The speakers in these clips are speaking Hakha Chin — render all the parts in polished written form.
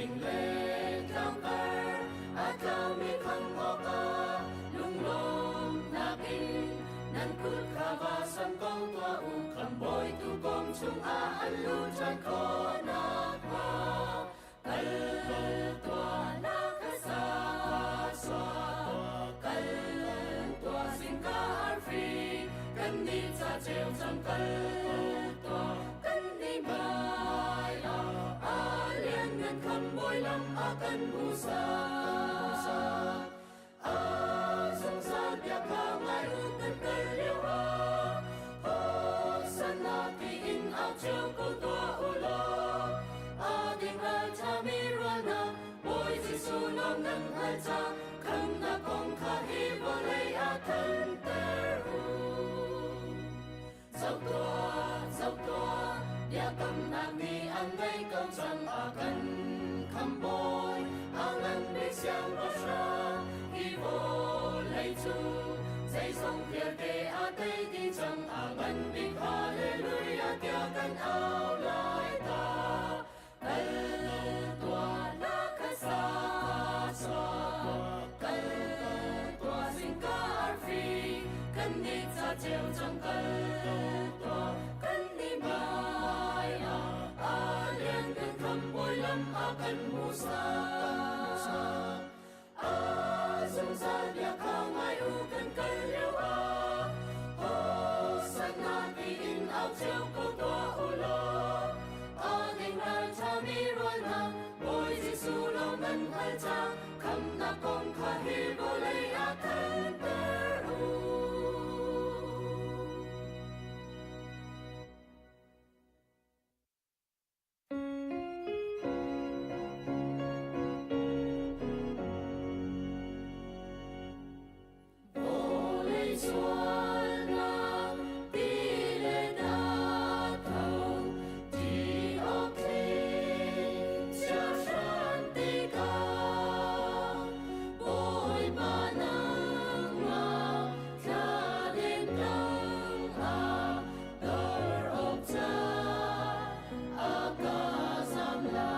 Fing le tlangkar a tlaumi khamh awkah lunglawmhnak in nan kut kha va sam ko tuah u. Khamhbawi tuukawm chungah an luh ṭhan khawh nakhnga kal tuah na ka sa sua. Kal tuah zingka arfi kannih ca ceu cang kal tuah kannih hmai ah a lianngan khamhbawi lam a kan hmuhsak. A zungzal bia kha ngai u kan kal lio ah Hosanna tiin au cio ko tuah u law a ding a ṭhami ruahnak Bawi Jesuh lawng nan hngalh ca khamnak kong kha hi vawlei ah thanter u. Zoh tuah, zoh tuah, biakamnak nih an ngei ko cang a kan khamhbawi, a ngan bik siangpahrang, hi vawlei cu zeizong vialte a tei dih cang, a ngan bik Hallelujah tiah kan au lai ta. Kal tuah na ka sa sua, kal tuah zingka arfi, kan nih ca ceu cang kal tuah, kan nih hmai ah a lian kan khamhbawi lam a kan hmuhsak. A zungzal bia kha ngai u kan kal lio ah Hosanna tiin au cio ko tuah u law a ding ralṭhami rualnak Bawi Jesuh lawng nan hngal ca khamnak kong kha hi vawlei ah thanter u. Vawlei sualnak ti le tho ti awk thli chia hran tikah Bawipa nangmah thla den tangah dor awk ca a ka zam lai.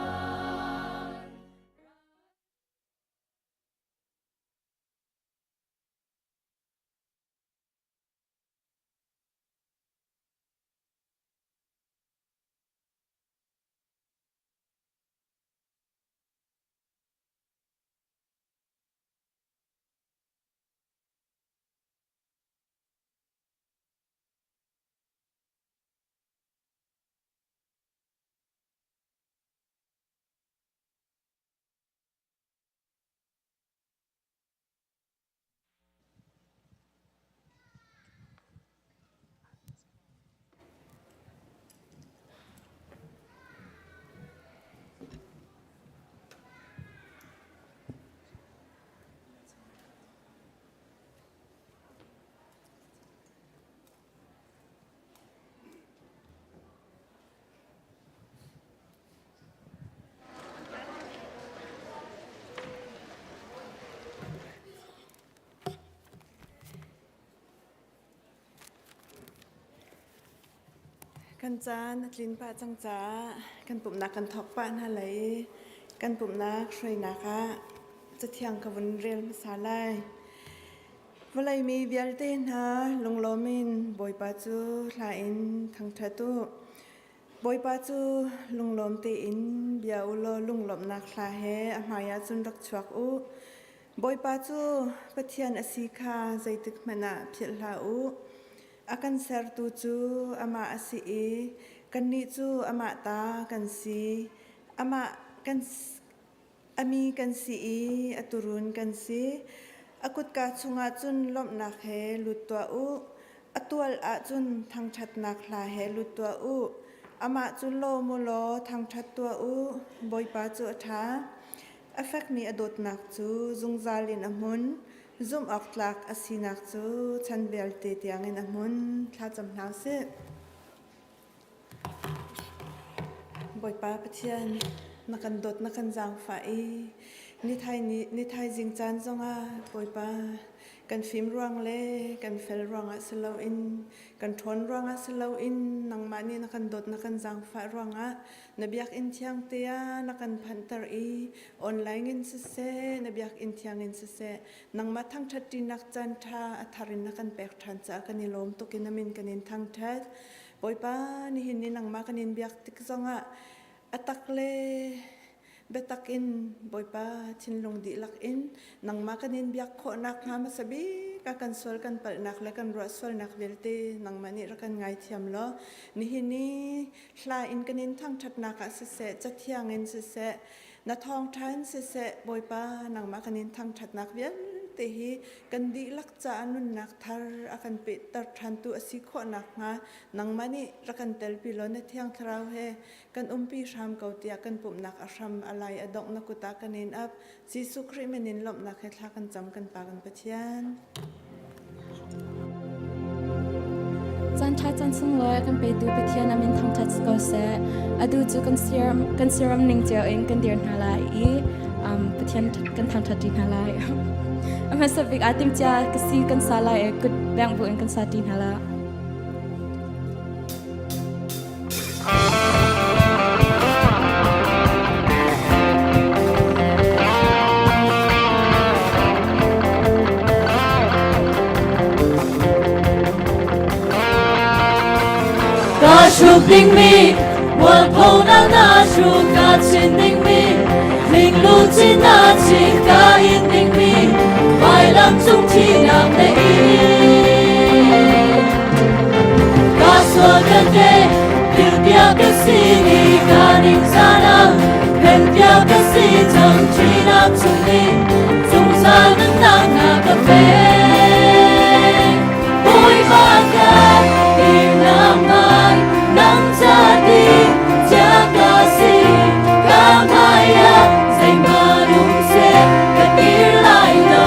Kan caan a tlin pah cang caah kan pumhnak kan thawk pah hna lai i kan pumhnak hruainak ah cathiang ka vun rel hmasa lai. Vawlei mi vialte hna lunglawm in Bawipa cu hla in thangṭhat u. Bawipa cu lunglawm tein bia u law lunglawmhnak hla he a hmaiah cun rak chuak u. Bawipa cu Pathian a si kha zeitik hmanh ah philh hlah u. A kan sertu cu amah a si i kannih cu amah ta kan si. Amah kan A mi kan si i a tuurun kan si. A kutka chungah cun lawmhnak he lut tuah u. A tual ah cun thangṭhatnak hla he lut tuah u. Amah cu lawm u law thangṭhat tuah u. Bawipa cu a ṭha. A fekmi a dawtnak cu zungzal in a hmun. Zumhawktlak a sinak cu chan vialte tiangin a hmun. Thlacam hna usih. Bawipa Pathian, na kan dawt, na kan zaangfah i ni thaizing caan zongah Bawipa Kan fim ruang le kan fel ruangah si loin kan ṭhawn ruangah si loin nangmah nih na kan dawt na kan zaangfah ruangah na biakinn thiang te ah na kan phanhter i online in siseh na biakinn thiang in siseh nangmah thangṭhat ṭinak caan ṭha a thar in na kan pek ṭhan caah kan i lawm tuk in a min kan in thangṭhat. Bawipa, nihin ni nangmah kan in biak tik zongah a tak le biatak in Bawipa thinlung dihlak in nangmah kan in biak khawhnak hnga hmasa bik ah kan sual kan palhnak le kan ruah sualnak vialte nangmah nih rak kan ngaithiam law nihin i hla in kan in thangṭhatnak ah siseh cathiang in siseh na thawngṭha in siseh Bawipa nangmah kan in thangṭhatnak vialte hi kan dihlak caah nunnak thar a kan pehter ṭhantu a si khawh nakhnga nangmah nih rak kan telpi law na Thiang Thlarau he kan umpi hram ko tiah kan pumhnak a hram a lai a dongh na kut ah kan in ap. Jesuh Khrih min in lawmhnak he thla kan cam kan Pa kan Pathian. Caan ṭha caan sunglawi kan petu Pathian a min thangṭhat si ko seh. Atu cu kan siram kan siram ning cio in kan dir hna lai i Pathian kan thangṭhat ṭi hna lai. A hmasa bik ah timcia ka si kan sa lai i kut bengh bu in kan sa ṭi hna lai. Ka hruk dingmi mualphonak na hruk ka chin dingmi hlinglu chin na chin ka in dingmi vailam cung thinak na in Ka sual vialte philhpiak ka si ni ka ning zana phenpiak ka si cang ṭihnak chung nih zungzal nunnak na ka pek. Bawipa ka dirnak ngai nang ca ding cia ka si ka hmai ah zeihmanh um seh ka dir lai lo.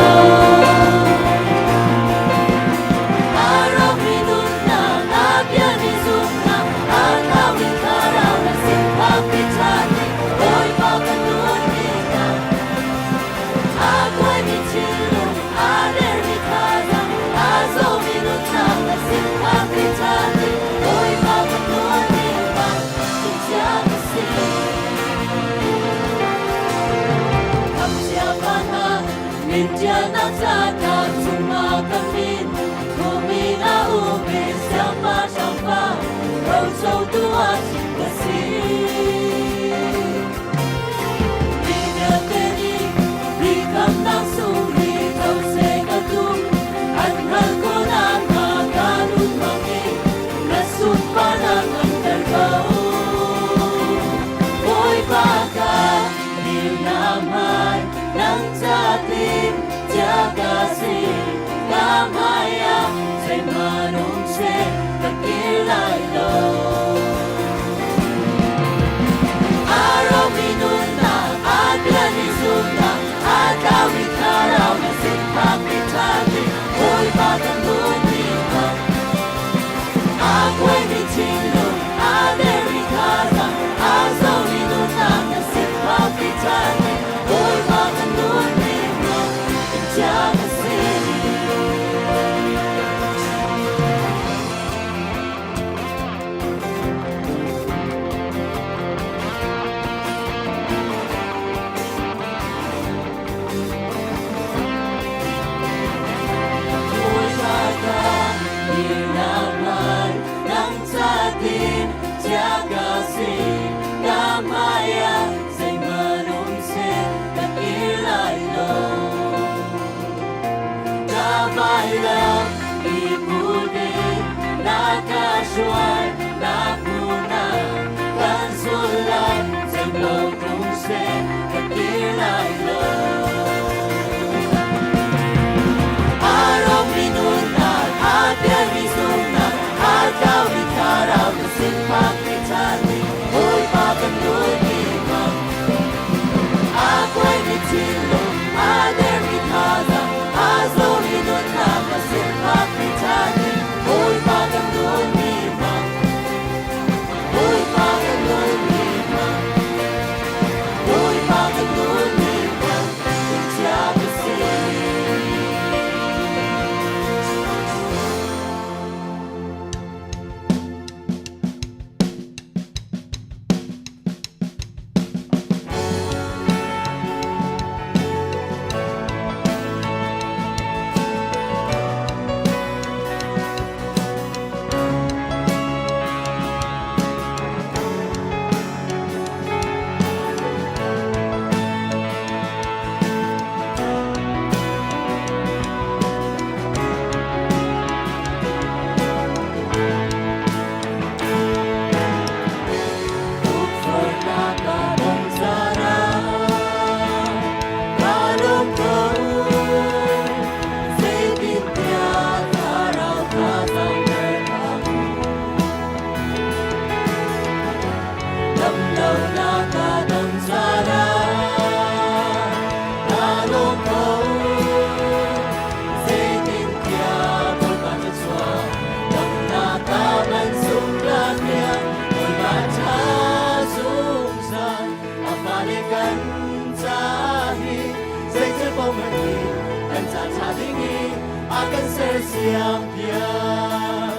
A kan sersiam piak.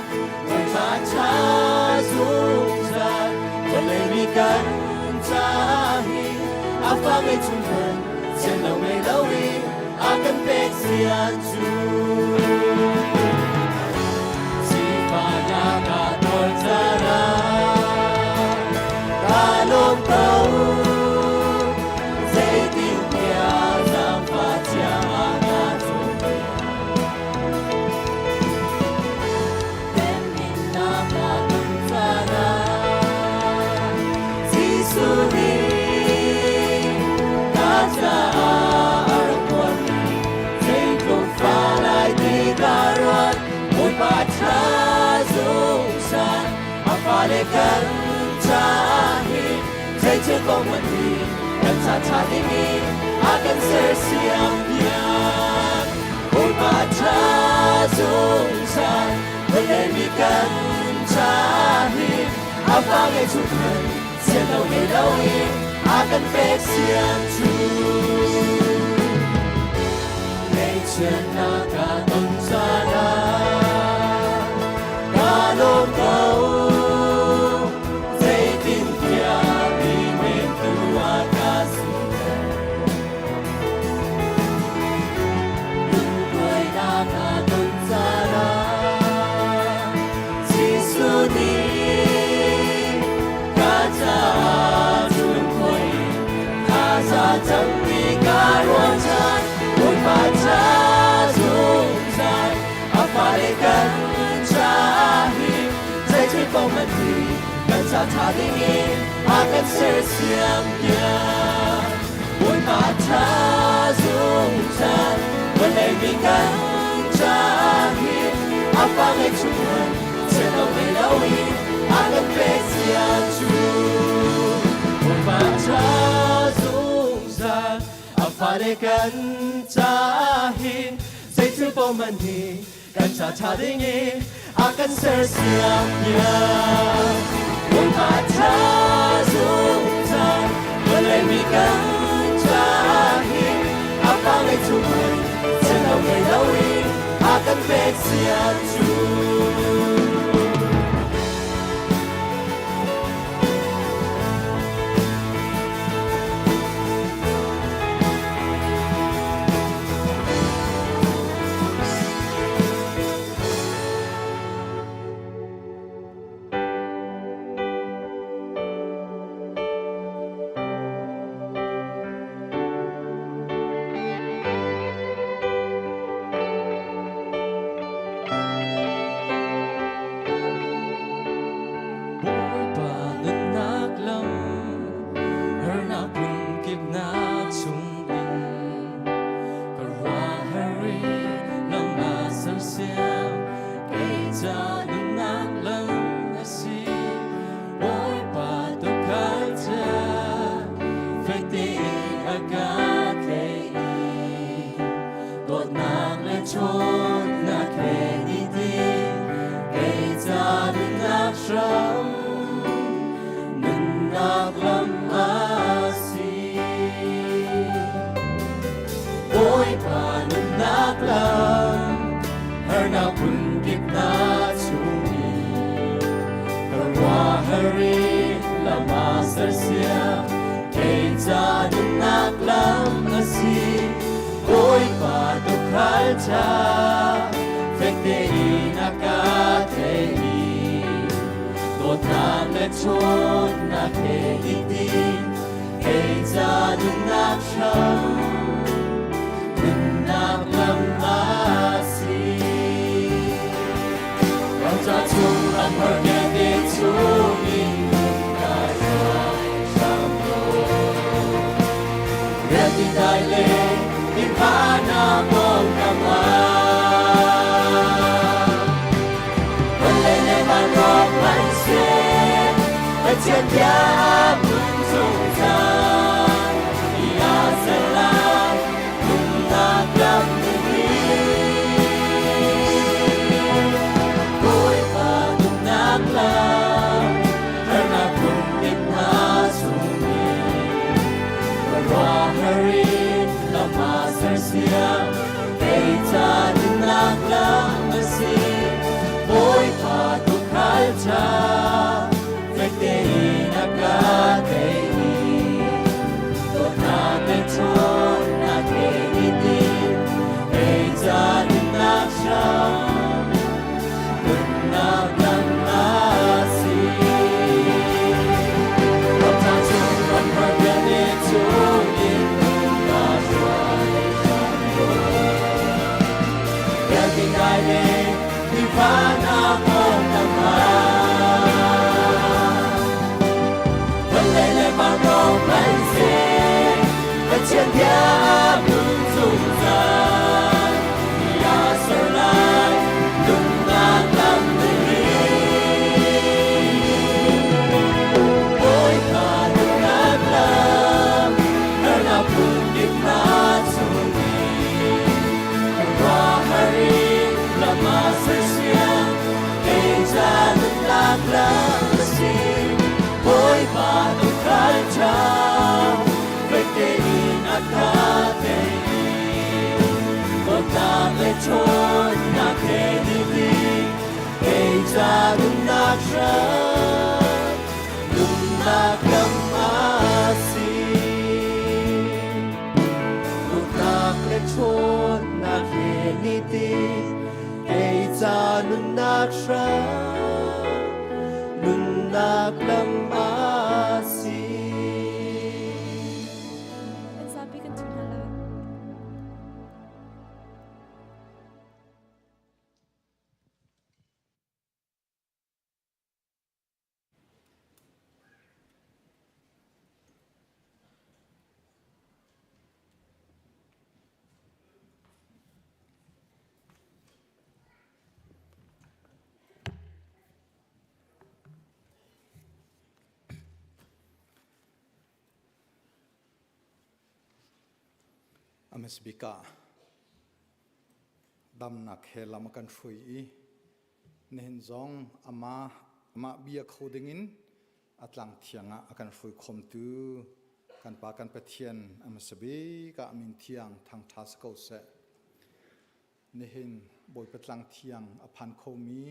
Bawipa ṭha zungzal, vawlei mi kan ca hi a fa ngei chung hmanh sian lo ngei lo in a kan pek sian cu. Sifahnak ah nawl caan ah ka lawm ko. Zeitintiah zaangfah cia ah na cawnpiak. Temhinnak ah kan caan ah Jesuh nih ka caah a rak tuarmi zeitluk fa lai ti ka ruat. Bawipa ṭha zungzal, a fale kan ca hi zeithil kong hmanh hi kan ca ṭha dingin a kan sersiam piak. Bawipa ṭha zungzal, vawlei mi kan ca hi a fa ngei chung hmanh sian lo ngei lo in a kan pek sian cu. Ngaihchiatnak ah ton caan ah ka lawm ko. Zeitintiah mi mentu ah ka siter. Lungkuainak ah ton caan ah Jesuh nih ka caah chungkhoi thaza cammi ka ruahchan. Bawipa ca zungzal, a fale kan ca hi zeithil paoh hmanh hi kan ca ṭha dingin a kan sersiam piak. Bawipa ṭha zungzal, vawlei mi kan ca hi a fa ngei chung hmanh sian lo ngei lo in a kan pek cia cu. Bawipa ṭha zungzal, a fale kan ca hin zeithil paoh hmanh hi kan ca ṭha dingin a kan sersiam piak. Bawipa ṭha zungzal, vawlei mi kan ca hin a fa ngei chung hmanh sian lo ngei lo in a kan pek cia cu. Bawipa nunnak lam harnak phunkip na chungin ka ruahar i nangmah sersiam kei ca nunnak lam a si. Bawipa tuukhal ca fek tein a ka tlaih i dawtnak le ṭhawnnak he nitin kei ca nunnak hram nunnak lam a si. Bawipa nunnak lam harnak phunkip hna chungin ka ruahar i lam a sersiam kei ca nunnak lam a si. Bawipa tuukhal ṭha fek tein a ka theih i dawtnak le ṭhawnnak he nitin kei ca nunnak hram nunnak lam a si. Ramca chung lam har vialte chungin kai hruai hram ko. Rianti dai le thinphannak pawngkam ah vawlei le van rawk hmanhseh Pathian bia hmun zungzal i aa ser lai nunnak lam ding. Bawipa nunnak lam harnak phunkip hna chungin ka ruahar in lam a sersiam kei ca nunnak lam. ṭhawnnak he niti kei ca nunnak hram nunnak lam a si. Dawtnak le ṭhawnnak he niti kei ca nunnak hram nunnak lam a si. Kan zapi kan ṭhu hna lai. A hmasabik ah damnak he lam a kan hruai i nihin zong amah amah bia kho dingin a tlang thiang ah a kan hruai khomtu kan Pa kan Pathian a hmasa bik ah min thiang thangṭha si ko seh. Nihin Bawipa tlang thiang a phan khomi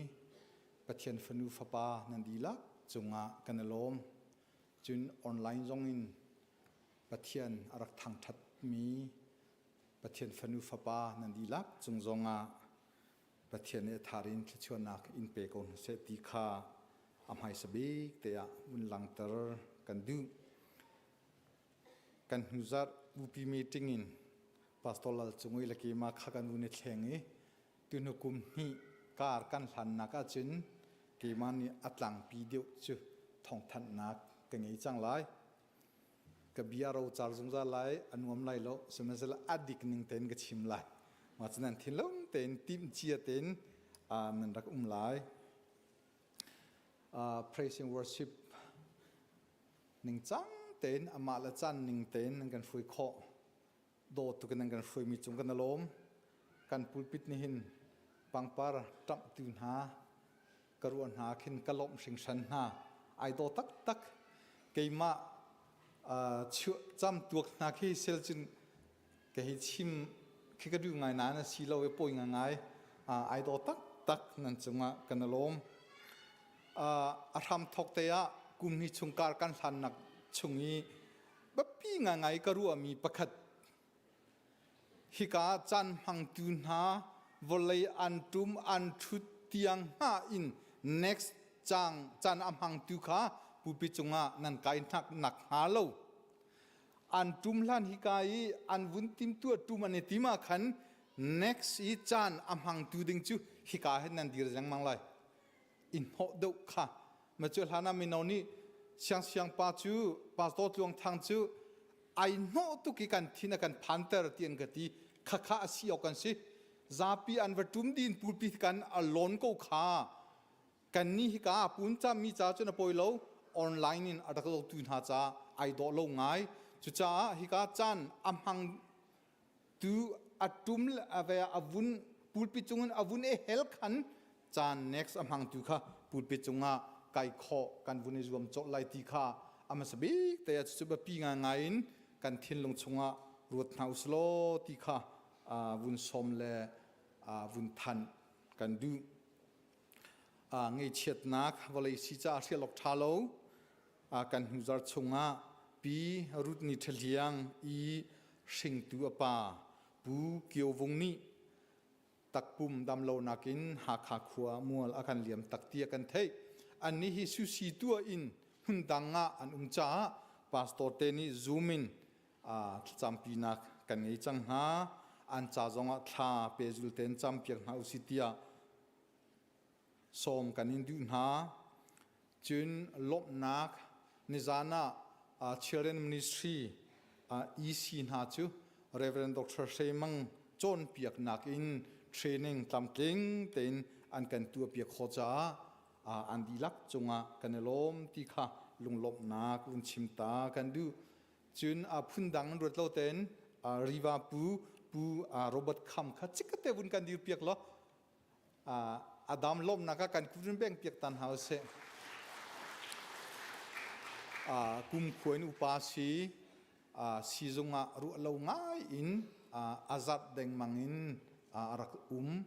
Pathian fanu fapa nan dihlak cungah kan i lawm. Cun online zongin Pathian a rak thangṭhatmi Pathian fanu fapa nan dihlak cung zongah Pathian nih a thar in thluachuahnak in pe ko hna seh ti kha a hmaisa bik te ah vun langhter kan duh. Kan hnuzarh bupi meeting in Pastor Lal Cung i le keimah kha kan vun i thleng i tuhnu kum hnih kar kan hlannak ahcun keimah nih a tlangpi deuh cu thawngthanhnak ka ngei cang lai. Ka bia rocar zungzal lai, a nuam lai lo, sihmanhsehlaw a dik ning tein ka chim lai. Mah cu nan thinlung tein timhcia tein nan rak um lai. Praise and worship ningcang tein amah le caan ning tein nan kan hruai khawh. Dawt tuk in nan kan hruaimi cung kan i lawm. Kan pulpit nih hin pangpar ṭamhtu hna ka ruah hna khin ka lawmh hringhran hna. Ai daw taktak. Keimah cam tuak hna khi sel cun ka hi chim khi ka duh ngai nain a si lo i pawi ngai ai daw taktak nan cungah kan i lawm. A hram thawk te ah kum hnih chung kar kan hlannak chung i biapi ngaingai ka ruahmi pakhat hika caan hmangtu hna vawlei an ṭum an ṭhut tiang hna in next cang caan a hmangtu kha pupi cungah nan kai hnak nak hnga lo an ṭum hlan hika i an vun timtuah ṭum an i tim ah khan next i caan a hmangtu ding cu hika hin nan dir lengmang lai i hnawh deuh kha ma cu hlan ah mino nih siangsiang pa cu pastor Tluang Thang cu ai hnawh tuk i kan thin a kan phanter ti an ka ti khakha a si awk kan si zapi an va tum din pulpi kan a lawn ko kha kan ni hi ka pun ca mi ca cun a poi lo online in a rak tu hna ca ai dawh lo ngai cucaah hika caan a hmang tu a tum a vun pulpit cungin a vun e hel khan caan next a hmang tu kha pulpit cungah kai khawh kan vun i zuam cawlh lai ti kha a hmasa bik te ah cucu biapi ngaingai in kan thinlung chungah ruat hna usilaw ti kha vun sawm le vun thanh kan duh. Ngeichiatnak vawlei si caah hrial awk ṭha lo kan hnuzar chungah Pi Ruth Ni Ṭha Hliang i hringtu a pa Pu Kio Vung nih takpum damlonak in Hakha khua mual a kan liam tak ti a kan theih. Annih hi susi tuah in hmundang ah an um caah pastor te nih Zoom in thlacampinak kan ngei cang hna. An ca zongah thla pehzul tein campiak hna usih tiah sawm kan in duh hna. Cun lawmhnak nizan ah Children Ministry EC hna cu Reverend Dr. Hre Mang cawnpiaknak in training tlamtling tein an kan tuahpiak khawh caah an dihlak cungah kan i lawm ti kha lunglawmhnak vun chim ta kan duh. Cun phundang in ruat lo tein Riva Pu Pu Robert Kham kha chikkate vun kan dirpiak law Adam lawmhnak ah kan kut in beng piak tan hau seh. Kum khua in upa si sizung ah ruah lo ngai in a zat dengmang in a rak um.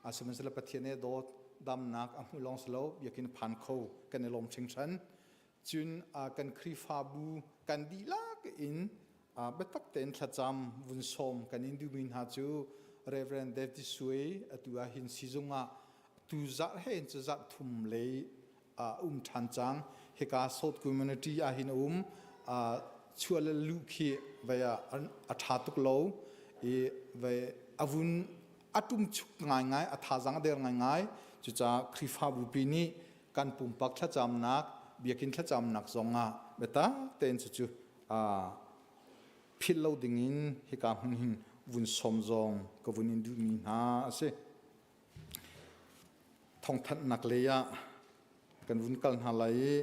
Sihmanhsehlaw Pathian he dawt damnak a hmuh lawng si lo biakinn phan kho kan i lawm hringhran. Cun kan Khrihfabu kan dihlak in biatak tein thlacam vun sawm kan in duhmi hna cu Reverend David Sui atu ah hin sizung ah tu zarh he in cu zarh thum lei a um ṭhan cang. Hika South Community ah hin a um. Chuah le luh khi vei ah a ṭha tuk lo i vei a vun a ṭumchuk ngaingai, a thazaang a der ngaingai. Cucaah Khrihfabu pi nih kan pumpak thlacamnak, biakinn thlacamnak zongah biatak tein cucu philh lo dingin hika hmun hin vun sawm zong ka vun in duhmi hna a si. Thawngthanhnak lei ah kan vun kal hna lai i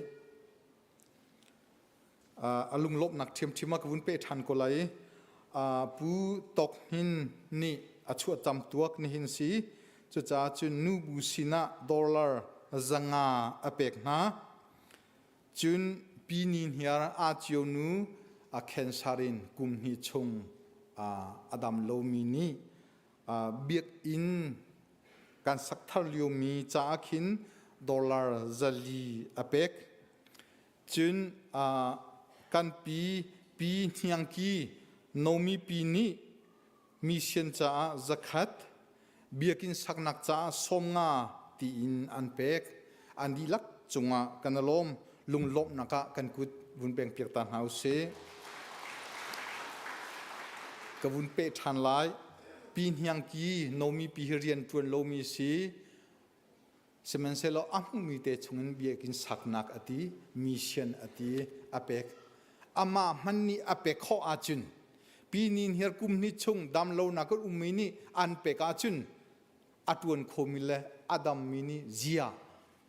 a lunglawmhnak ṭhiamṭhiam ah ka vun peh ṭhan ko lai. Pu Tawk Hnin nih a chuahcam tuak nihin si. Cucaah cun nubu sinah dollar 500 a pek hna. Cun Pi Ni Hniar aa cio nu a cancer in kum hnih chung a dam lomi nih biakinn kan sak thar liomi caah khin dollar 400 a pek. Cun kan pi Pi Hniang Ki Nomi pi nih mission caah 100, biakinn saknak caah 50 tiin an pek. An dihlak cungah kan i lawm. Lunglawmhnak ah kan kut vun peng piak ta hna usih. Ka vun peh ṭhan lai. Pi Hniang Ki Nomi pi hi rian ṭuan lomi si. Sihmanhsehlaw a hmuhmi te chungin biakinn saknak a ti, mission a ti, a pek. Amah hmanh nih a pek khawh ahcun pi nin hiar kum hnih chung dam lonak kan ummi nih an pek ahcun a ṭuan khomi le a dammi nih zia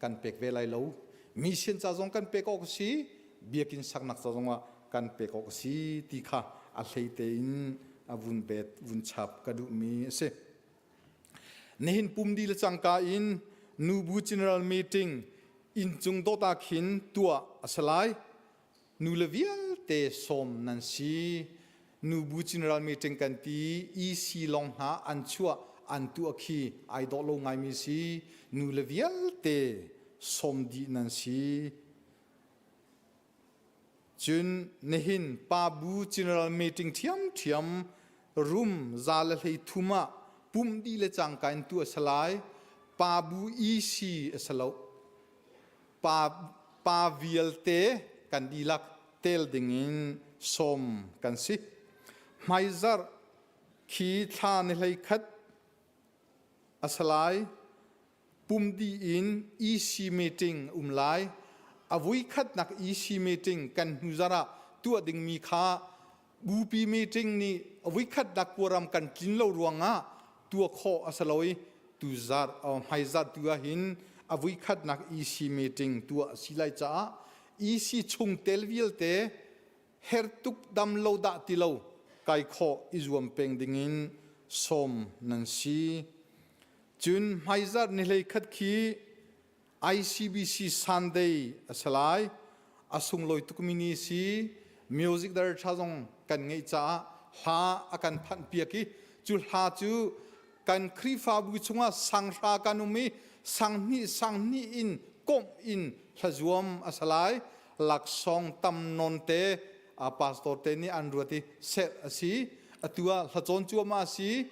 kan pek ve lai lo. Mission ca zong kan pek awk a si, biakinn saknak ca zongah kan pek awk a si ti kha a hlei tein a vun bet vun chap ka duhmi a si. Nihin pumdi le cangka in nubu general meeting inncung dawt ah khin tuah a si lai. Nule vialte sawm nan si. Nubu general meeting kan ti EC lawng hna an chuah an tuah khi ai dawh lo ngaimi si. Nule vialte sawm dih nan si. Cun nihin Pa Bu General Meeting ṭhiamṭhiam room 133 ah pumh dih le cangka in tuah a si lai. Pa Bu EC a si lo. Pa, pa vialte kan dihlak tel dingin sawm kan si. Hmaizarh khi thla ni 11 a si lai. Pum dih in EC meeting um lai. A vuikhatnak EC meeting kan hnu zarh ah tuah dingmi kha bupi meeting nih a vuikhatnak quorum kan tlin lo ruangah tuah khawh a si lo i tuzarh hmaizarh tu ahhin a vuikhatnak EC meeting tuah a si lai caah EC chungtel vialte her tuk dam lo dah ti lo kai khawh i zuam peng dingin sawm nan si. Cun hmaizarh ni 11 khi ICBC Sunday a si lai. A sunglawi tukmi ni si. Music director zong kan ngeih caah hla a kan phanh piak i cu hla cu kan Khrihfabu chungah sanghra kan um i sanghnih sanghnih in komh in hlazuam a si lai. Laksawng tam nawn te pastor te nih an ruat i serh a si. Atu ah hlacawn cuahmah a si.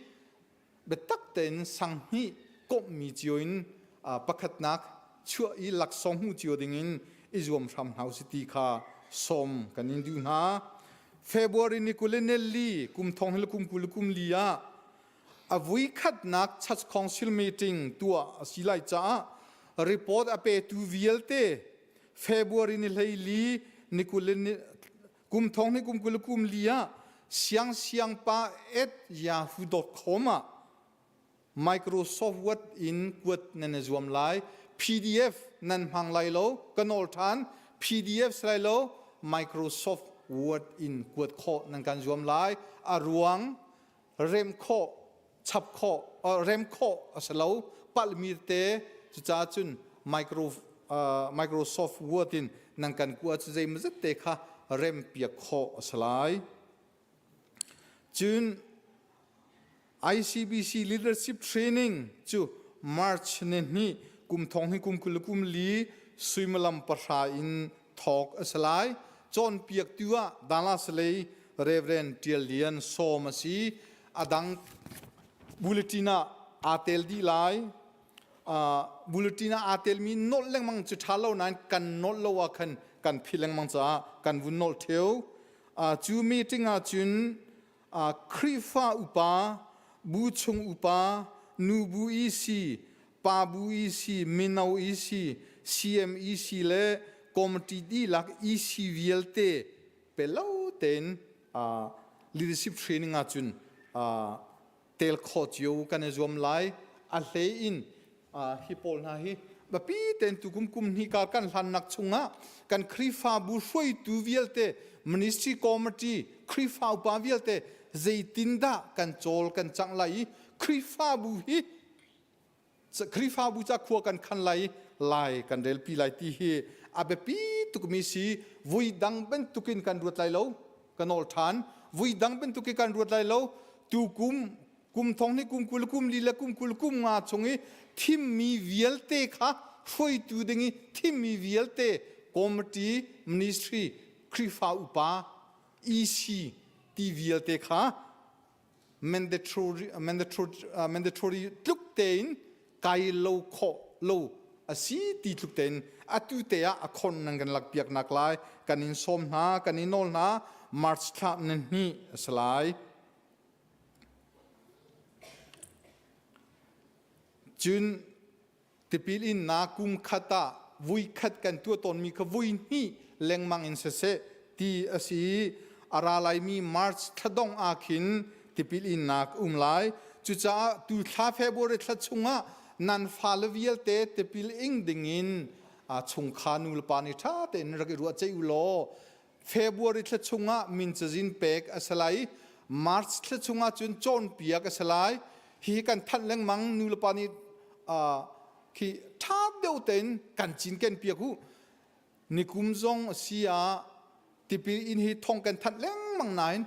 Biatak tein sanghnih komhmi cio in pakhatnak chuah i laksawng hmu cio dingin i zuam hram hna usih ti kha sawm kan in duh hna. February ni 24 kum thong hil kum 20 kum li ah a vui khatnak Church Council meeting tuah a si lai caah report a petu vialte February ni 14 ni 20 kum thong ni kum 20 kum li ah siangsiangpa at yahoo.com ah Microsoft Word in kuat nan i zuam lai. PDF nan hmang lai lo, ka nawl ṭhan. PDF si lai lo, Microsoft Word in kuat khawh nan kan zuam lai. A ruang rem khawh, chap khawh, rem khawh a si lo. Palhmi te cucaah cun micro, Microsoft Word in nan kan kua cu zeimawzat te kha rem piak khawh a si lai. Cun. ICBC Leadership Training cu March ni hnih kum thong hi kum 20 kum li suimilam pahra in thawk a si lai. Cawnpiaktu ah Dallas lei Reverend Tial Lian sawm a si. A dang bulletin ah aa tel dih lai. Bulletin ah aa telmi nolh lengmang cu ṭha lo nain kan nolh lo ah khan kan phi lengmang caah kan vun nolh ṭheo. Cu meeting ah cun Khrihfa upa, bu chung upa, nubu EC, pa bu EC, mino EC, CMEC le committee dihlak EC vialte pe lo tein leadership training ah cun tel khawh cio kan i zuam lai. A hlei in hi pawl hna hi biapi tein tukum kum hnih kar kan hlannak chungah kan Khrihfabu hruaitu vialte ministry committee Khrihfa upa vialte zeitindah kan cawl kan cangh lai i Khrihfabu hi Khrihfabu ca khua kan khan lai lai kan relpi lai ti hi a biapi tukmi si. Vui dang bantukin kan ruat lai lo, ka nawl ṭhan, vui dang bantukin kan ruat lai lo. Tukum kum thong ni kum 20 kum li le kum 20 kum nga chung i thimmi vialte kha hruaitu ding i thimmi vialte committee, ministry, Khrihfa upa, EC ti vialte kha mandatory, mandatory, mandatory tluk tein kai lo khawh lo a si ti tluk tein atu te ah a khon nan kan lak piak nak lai kan in sawm hna, kan in nawl hna. March thla ni hnih a si lai. Cun tipil innak kum khat ah vui khat kan tuah tawnmi kha vui hnih lengmang in siseh ti a si i a ra laimi March thladongh ah khin tipil innak um lai. Cucaah tu thla February thla chungah nan fale vialte tipil ing dingin chungkhar nu le pa nih ṭha tein rak i ruah ceih u law February thla chungah min cazin pek a si lai. March thla chungah cun cawnpiak a si lai. Hihi kan thanh lengmang, nu le pa nih khi ṭha deuh tein kan cinken piak u. Nikum zong a si ah tipil in hi thong kan thanh lengmang nain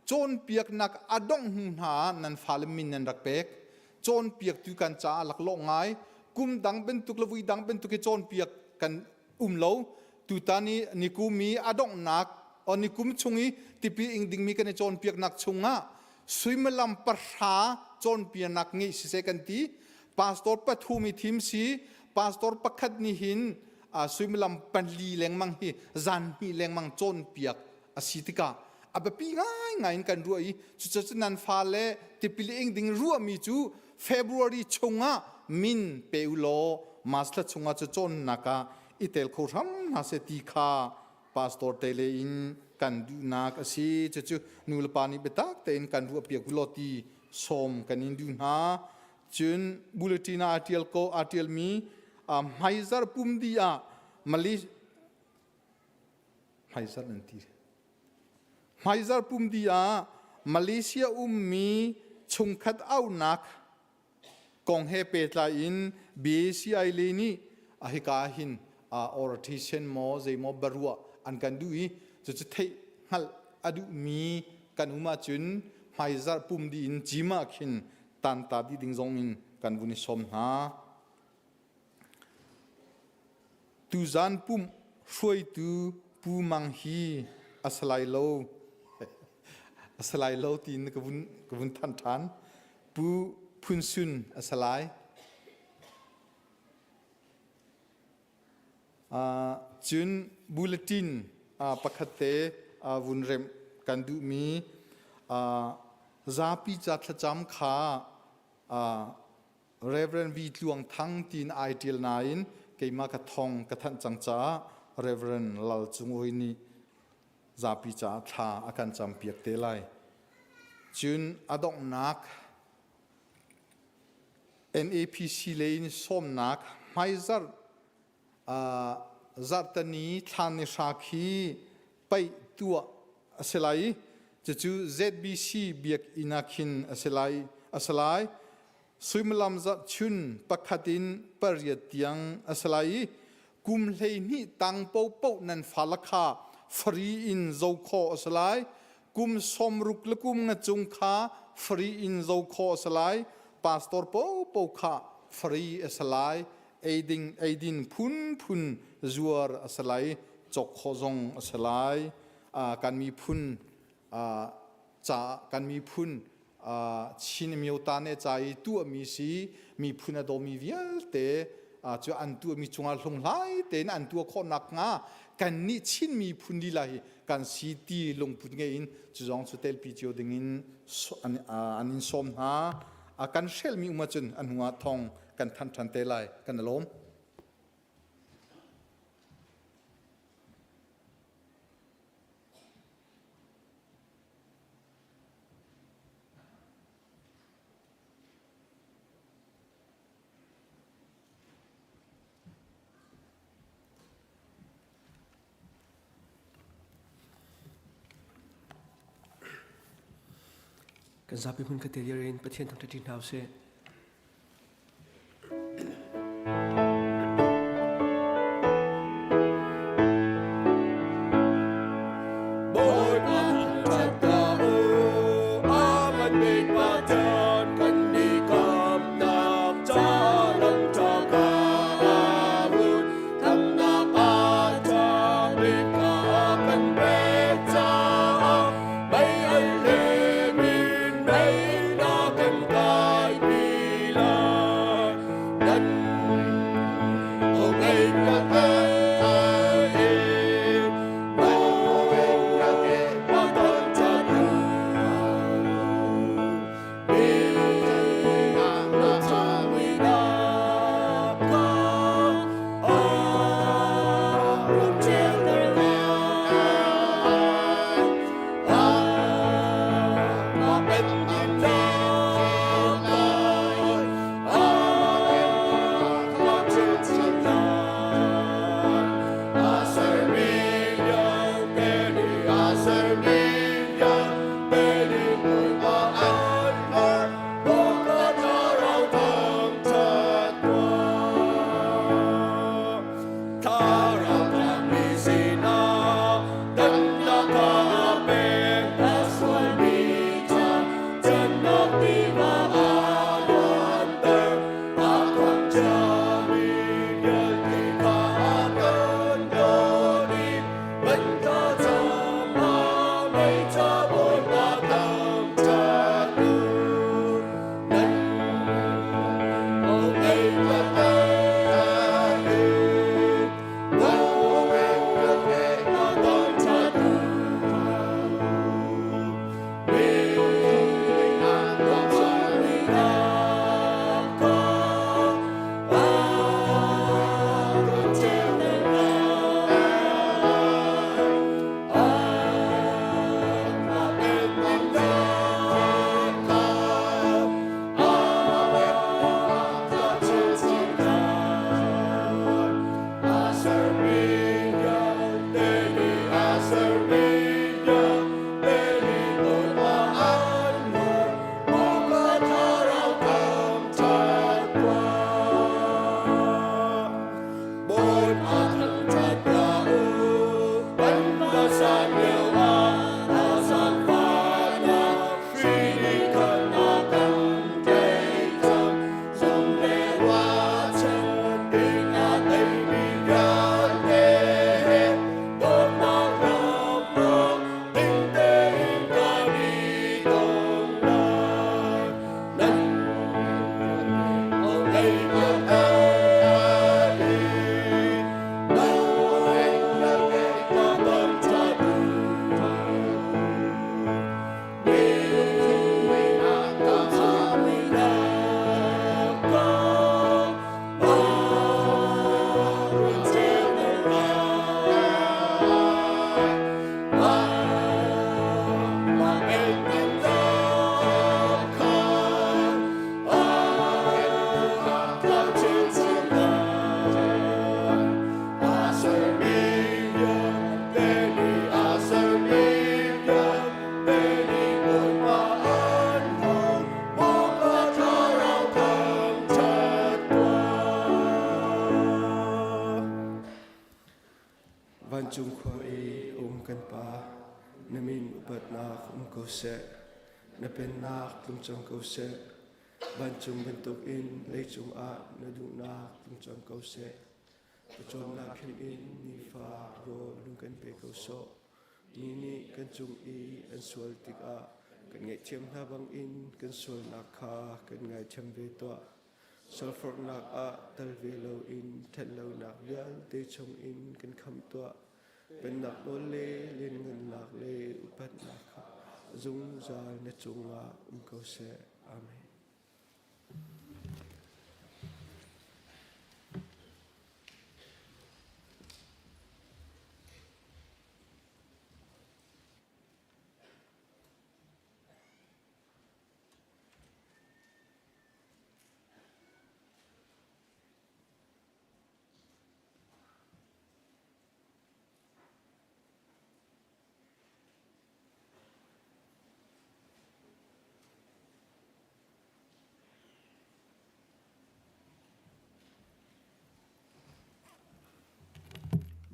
cawnpiaknak a dongh hnu hna ah nan fale min nan rak pek. Cawnpiaktu kan caah laklawh ngai. Kum dang bantuk le vui dang bantuk i cawnpiak kan um lo. Tutan i nikum i a donghnak o nikum chung i tipil ing dingmi kan i cawnpiaknak chungah suimilam pahra cawnpiaknak ngeih siseh kan ti. Pastor pathum i thim si, pastor pakhat nih hin suimilam pali lengmang hi zan hnih lengmang cawnpiak a si tikah a biapi ngaingai in kan ruah i cucaah nan fale tipil ing ding ruahmi cu February chungah min pe u law March thla chungah cu cawnnak ah i tel kho hram hna seh ti kha pastor te le in kan duhnak a si. Cucu nu le pa nih biatak tein kan ruah piak u law ti sawm kan in duh hna. Cun bulletin ah a tial ko a tialmi hmaizar pumdi ah Malaysia hmaizar an ti hmaizar pumdi ah Malaysia ummi chungkhat auhnak kong he pehtlai in BACI le nih a hika hin orientation maw zeimaw baruah an kan duh i cucu theih hngalh a duhmi kan um ahcun hmaizarh pum dih in gym ah khin tanta dih ding zong in kan vun i sawm hna. Tuzan pumh hruaitu Pu Mang hi a si lai lo. A si lai lo tiin ka vun, ka vun than ṭhan. Pu Phun Sun a si lai. Uh, cun bulletin uh, pakhat te uh, vun remh kan duhmi uh, zapi ca thlacam kha uh, Reverend V Tluang Thang tiin ai ṭial nain keimah ka thong ka thanh cang caah Reverend Lal Cung Oi nih zapi caah thla a kan campiak te lai. Cun a donghnak NAPC lei in sawmnak hmaizarh zarhteni thla ni hra khi paih tuah a si lai i cucu ZBC biakinn ah khin a si lai a si lai. Suimilam zarhchun pakhat in pariat tiang a si lai i kum 12 tang paohpaoh nan fale kha free in zoh khawh a si lai. Kum 60 le kum nga cung kha Free in zo khawh a si lai. Pastor popo kha free a si lai. Eiding eidin phunphun zuar a si lai. Cawk khawh zong a si lai. Kan miphun ca kan miphun Chin Amyota ne ca i tuahmi si miphun a dawmi vialte cu an tuahmi cungah hlunghlai tein an tuah khawh nakhnga kannih Chin miphun lila hi kan si ti lungput ngei in cu zong cu telpi cio dingin an in sawm hna. Kan hrelmi um ahcun a hnu ah thong kan thanh ṭhan te lai. Kan i lawm. Kan zapi hmun khat te dir in Pathian thangṭhat ṭi hna usih. Bawipa thangṭhat tuah u, a ngan bik Pathian kan i kamnak ca lam ṭha kha a hun. Thamnak a ṭha bik kha a kan pek caah mei al lem in mei na kan kaipi lai. Nan hong ei ka Vancung khua i a um kan Pa, na min upatnak um ko seh. Na pennak tlung cang ko seh. Vancung bantukin leicung ah na duhnak tlung cang ko seh. Pawcawmnak hrim in nifa rawl lung kan pe ko sawh. Mi nih kan cung i an sual tikah kan ngaihthiam hna bangin kan sualnak kha kan ngaithiam ve tuah. Sulforhnak ah tal ve loin ṭhatlonak vialte chungin kan khamh tuah. Pennak nawl le lianngannak le upatnak kha zungzal na cungah um ko seh. Amen.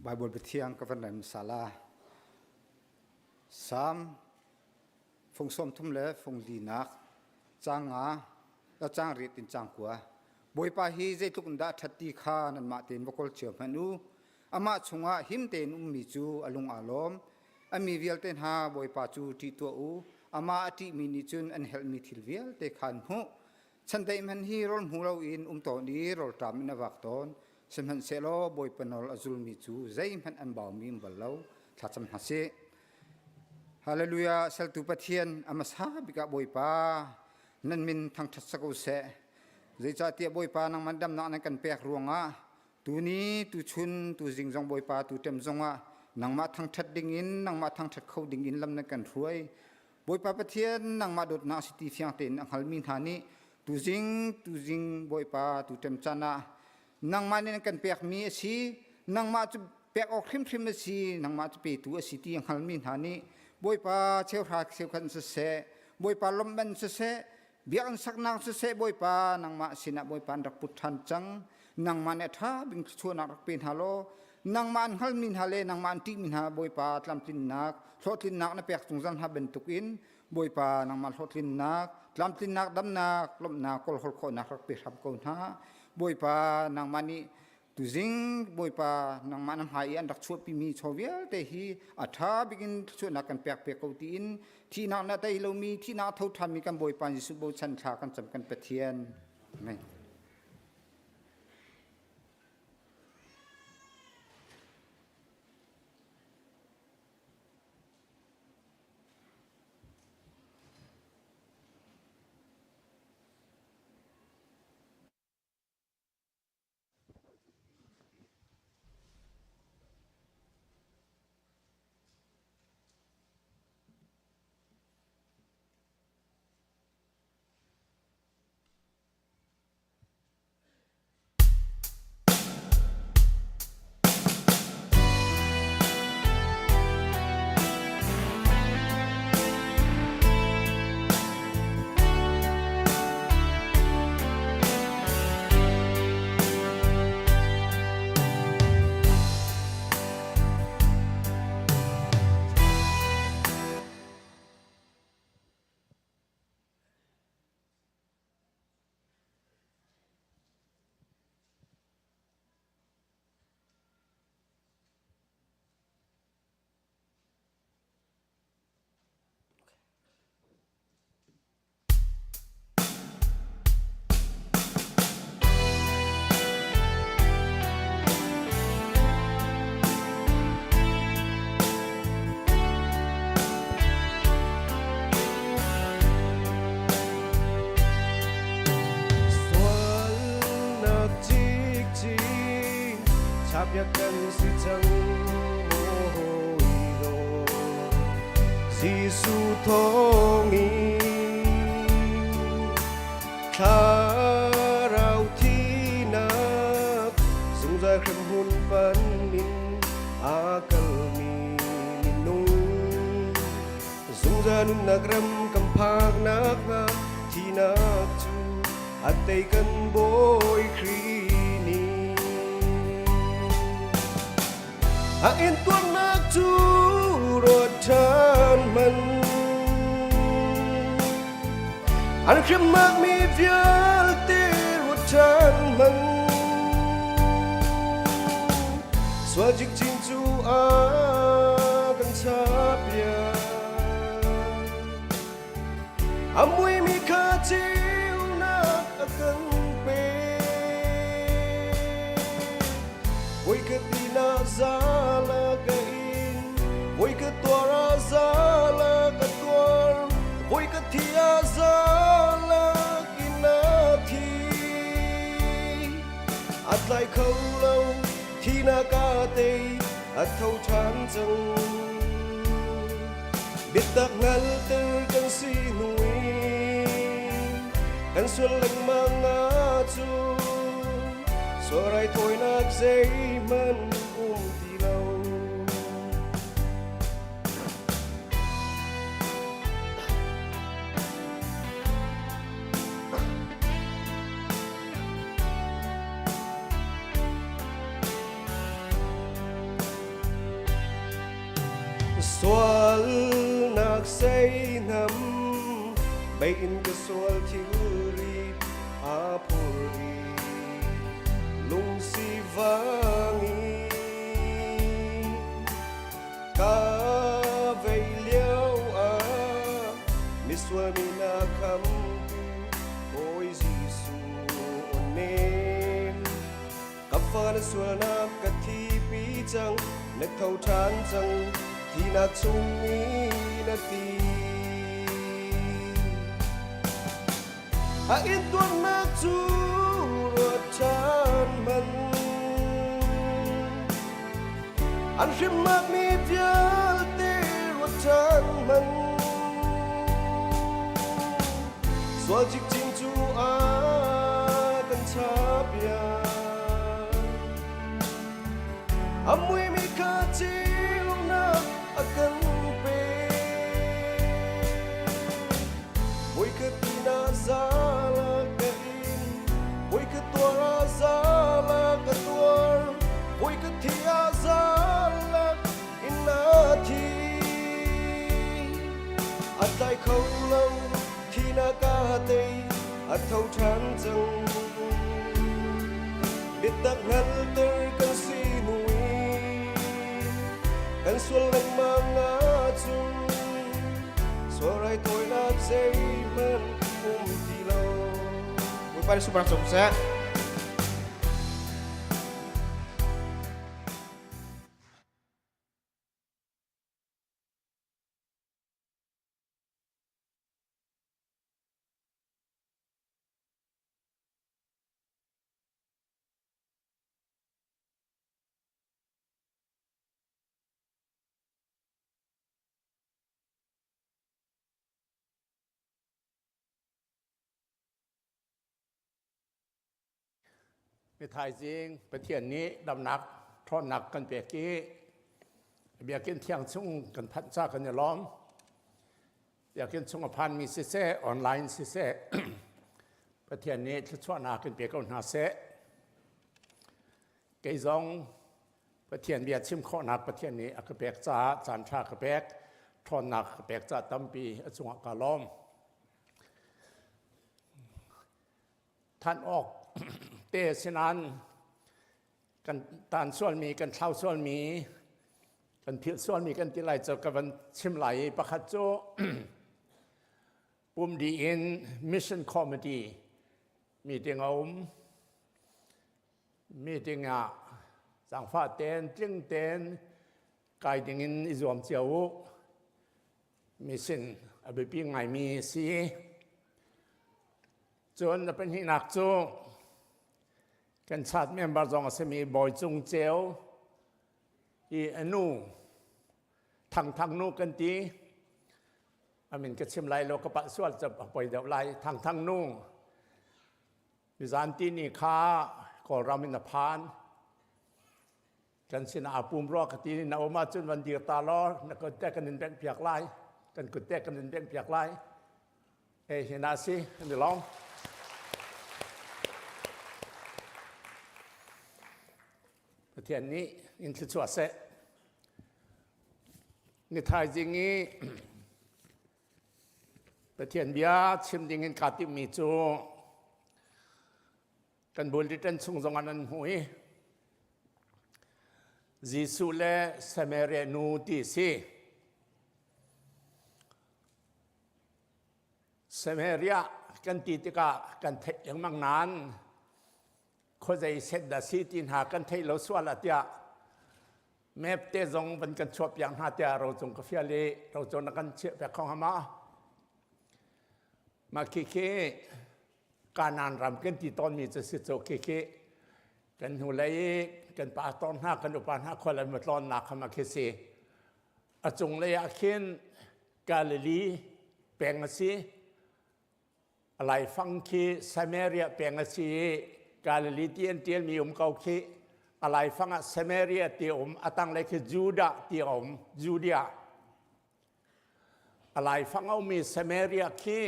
Bible biathiang ka van rem sala. Psalm fung 30 le fung linak cang nga la cang riat in cang kua. Bawipa hi zeitluk in dah ṭhat ti kha nanmah tein va kawl cio hmanh u. Amah chungah him tein ummi cu a lung aa lawm. A mi vialte hna Bawipa cu ṭih tuah u. Amah a ṭihmi nih cun an helhmi thil vialte kha an hmuh. Chandeih hmanh hi rawl hmu loin um tawn i rawlṭam in a vak tawn. Sihmanhsehlaw Bawipa nawl a zulmi cu zeihmanh an baumi um bal lo. Thlacam hna sih. Hallelujah! Saltu Pathian a hmasa bik ah Bawipa nan min thangṭhat sak u seh. Zeicahtiah Bawipa nangmah damnak nan kan pek ruangah tuni, tuchun, tuzing zong Bawipa tutem zongah nangmah thangṭhat dingin, nangmah thangṭhat kho dingin lam nan kan hruai. Bawipa Pathian nangmah dawtnak si ti fiang tein a hngalmi hna nih tuzing, tuzing Bawipa tutem caan ah nangmah nih nan kan pekmi a si nangmah cu pek awk hrimhrim a si nangmah cu petu a si ti a hngalmi hna nih Bawipa cheuhra cheukhat siseh Bawipa lawmhman siseh biakinn saknak siseh Bawipa nangmah sinah Bawipa an rak put ṭhan cang nangmah nih a ṭha bik thluachuahnak rak pe hna law nangmah an hngalmi hna le nangmah an ṭihmi hna Bawipa tlamtlinnak hlawhtlinnak na pek zungzal hna bantukin Bawipa nangmah hlawhtlinnak tlamtlinnak damnak lawmhnak kawlhawl khawhnak rak pe hram ko hna Bawipa nangmah nih tuzing Bawipa nangmah na hmai i an rak chuahpimi chaw vialte hi a ṭha bikin thluachuahnak kan pek pe ko tiin thihnak na tei lomi thihnak a tho ṭhanmi kan Bawipa Jesuh bochan thla kan cam kan Pathian. Amen. Sualnak cikcin chapia kan si cang hawi Jesuh thawngin thlarau thinak zungzal hremhmun panin aa kalmi minung zungzal nunnak ram kan phak nakhnga thinak cu a tei kan Bawi Khrih nih. A intuarnak cu ruat ṭhan hmanh. An hrimhnak mi vialte ruat ṭhan hmanh. Sual cikcin cu a kan chapiak. A muimi kha ceunak a kan pek. Voikhat ina zala ka in, voikhat tuar ah zala ka tuar, voikhat thi ah zala kin a thi. A tlai kho lo, thinak a tei, a tho ṭhan cang. Biatak hngalter kan si hnu in kan sual lengmang ahcun sual raithawinak zeihmanh um ti lo. Sualnak seihnam mei in ka sual thilri aa phur i lungsi vang i ka vei lio ah misual mi na khamtu Bawi Jesuh aw nem Ka fa na sualnak ka thipi cang, na tho ṭhan cang, thihnak chung i na ti. A intuarnak cu ruat ṭhan hmanh. An hrimhnak mi vialte ruat ṭhan hmanh. Sual cikcin cu a kan chapiak. A muimi kha ceunak a kan pek. Voikhat ina zala ka in, voikhat tuar ah zala ka tuar, voikhat thi ah zala in na thi. A tlai kho lo thinak a tei a tho ṭhan cang. Biatak hngalter kan si hnu in kan sual lengmang ahcun sual raithawinak zeihmanh um ti lo. Bawipa nih super cung seh. Ni thaizing Pathian nih damnak ṭhawnnak kan pek i biakinn thiang chung kan phanh ca kan i lawm. Biakinn chung a phanmi siseh, online siseh, Pathian nih thluachuahnak in pe ko hna seh. Kei zong Pathian bia chim khawhnak Pathian nih a ka pek caah caan ṭha ka pek, ṭhawnnak ka pek caah tampi a cungah ka lawm. Thanh awk te sinan kan tan sualmi kan thlau sualmi kan philh sualmi kan ti lai cu ka van chim lai i pakhat cu pumdi in mission committee meeting a um meeting ah zaangfah ten tling ten kai ding in i zuam cio u mission a biapi ngaimi a si Cun na pahnihnak cu kan chat member zong a simi Bawi Cung Ceu i a nu Thang Thang nu kan ti. A min ka chim lai lo ka palh sual cu a poi deuh lai. Thang Thang nu nizan ti ni kha Kawlram in a phan. Kan sinah aa pum rua ka ti na um ahcun van dir ta law na kut te kan in bengh piak lai. Kan kut te kan in bengh piak lai. Hey, hi na si, an i lawm. Pathian nih in thluachuah seh. Ni thaizing i. Pathian bia chim ding in kaa timhmi cu kan bulletin chung zong ah nan hmu i Jesuh le Samaria nu ti si. Samaria kan ti tikah kan theih lengmang nain khuazei set dah si ti hna kan theih lo sual ah tiah map te zong van kan chuah piak hna tiah rocung ka fial i rocung na kan chiah piak kho hnga ma? Mah khikhi Kanaan ram kan ti tawnmi cu si cu khikhi kan hnulei i kan pastor hna kan upa hna khual an va tlawnnak kha mah khi si. A cunglei ah khin Galilee peng a si. A laifang khi Samaria peng a si i Galilee ti an ṭialmi um ko khi. A laifang ah Samaria ti a um, a tanglei khi Judah ti a um, Judea. A laifang a ummi Samaria khi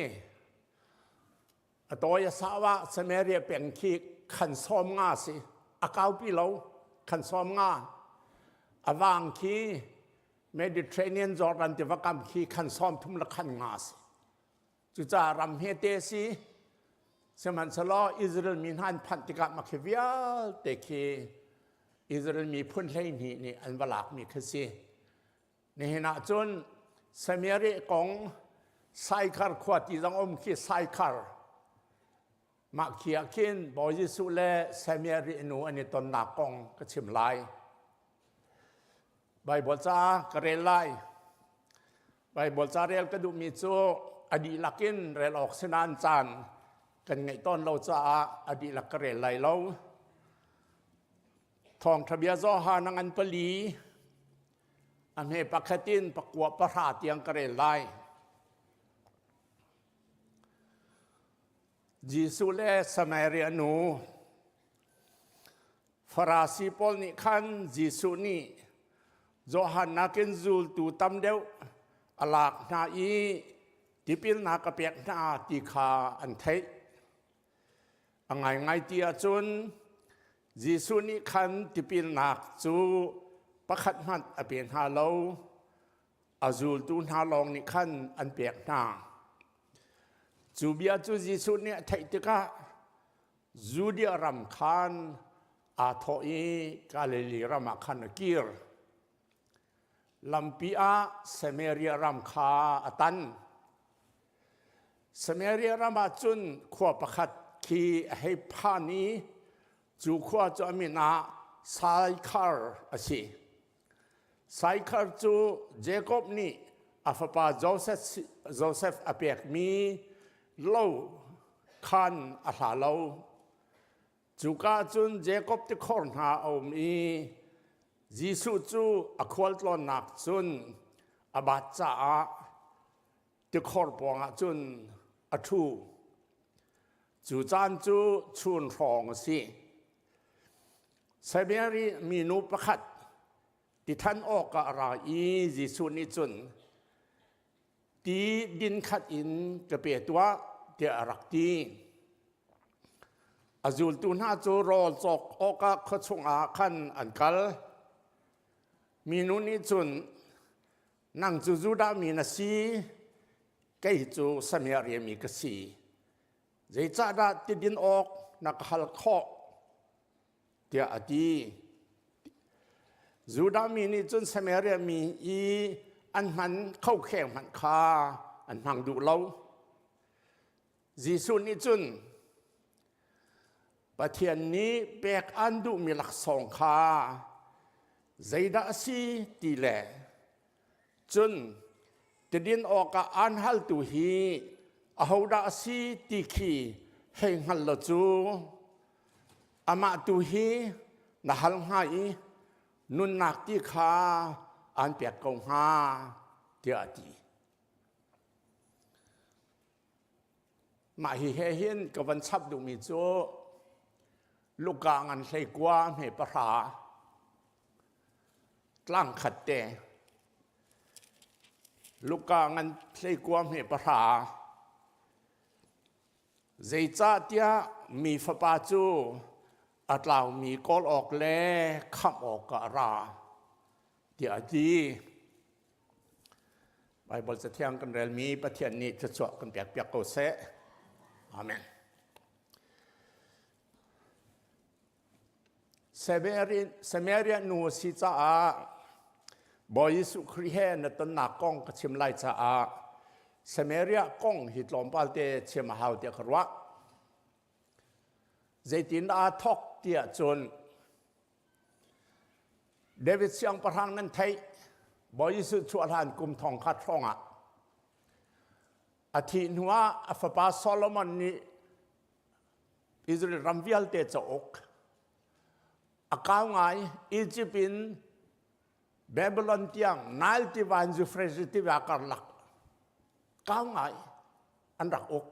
a tawi a sau ah Samaria peng khi khan sawm nga a si. A kaupi lo, khan sawm nga. A vang khi Mediterranean Jordan tiva kam khi khan sawm thum le khan nga a si. Cucaah ram hmete a si. Sihmanhsehlaw Israel mi hna an phanh tikah mah khi vialte khi Israel miphun 12 nih an va lakmi khi si. Nihin ah cun Samaria kong Saikar khua ti zong um khi Saikar. Mah khi ah khin Bawi Jesuh le Samaria nu an i tonnak kong ka chim lai. Baibal ca ka rel lai. Baibal ca rel ka duhmi cu a dihlak in rel awk si nain caan kan ngeih tawn lo caah a dihlak ka rel lai lo. Thawngṭha bia Johan a ngan pali a hme pakhat in pakua pahra tiang ka rel lai. Jesuh le Samaria nu Farasi pawl nih khan Jesuh nih Johan nakin zultu tam deuh a lak hna i tipilnak a pek hna ti kha an theih. A ngaingai ti ahcun Jesuh nih khan tipilnak cu pakhat hmanh a pe hna lo, a zultu hna lawng nih khan an pek hna. Cu bia cu Jesuh nih a theih tikah Judea ram khan aa thawh i Galilee ram ah khan a kir. Lampi ah Samaria ram kha a tan. Samaria ram ah cun khua pakhat khi a hei phan i cu khua cu a min ah Saikhar a si. Saikhar cu Jakob nih a fapa Josef a pekmi lo khan a hla lo. Cuka cun Jakob tikhor hna a um i Jesuh cu a khualtlawnnak cun a bat caah tikhor pawngah cun a ṭhu. Cu caan cu chun hrawng a si. Samaria minu pakhat tithan awkah a ra i Jesuh nih cun ti din khat in ka pe tuah tiah a rak ti. A zultu hna cu rawl cawk awkah khua chungah khan an kal. Minu nih cun nang cu Judah mi na si, kei cu Samaria mi ka si. Zeicahdah ti din awk na ka hal khawh? tiah a ti. Judah mi nih cun Samaria mi i an hman khokheng hmanh kha an hmang duh lo. Jesuh nih cun Pathian nih pek an duhmi laksawng kha zeidah a si ti le cun tidin awkah aan haltu hi ahodah a si ti khi hei hngal lo cu amah tu hi na hal hnga i nunnak ti kha aan pek ko hnga tiah a ti. Mah hi he hin ka van chap duhmi cu Luka ngan 19 hme pahra tlang khat te Luka ngan 19 hme pahra zeicahtiah mi fapa cu a tlaumi kawl awk le khamh awk ah a ra tiah a ti. Bible cathiang kan relmi Pathian nih thluachuah kan pek piak ko seh. Amen. Samaria nu a si caah Bawi Jesuh Khrih he na tonnak kong ka chim lai caah Samaria kong hi tlawmpal te chim a hau tiah ka ruah. Zeitin aa thawk tiah cun David siangpahrang nan theih Bawi Jesuh chuah hlan kum thong khat hrawng ah a thih hnuah a fapa Solomon nih Israel ram vialte cauk a kau ngai Egypt in Babylon tiang Nile tiva in Euphrates tiva karlak kau ngai an rak uk.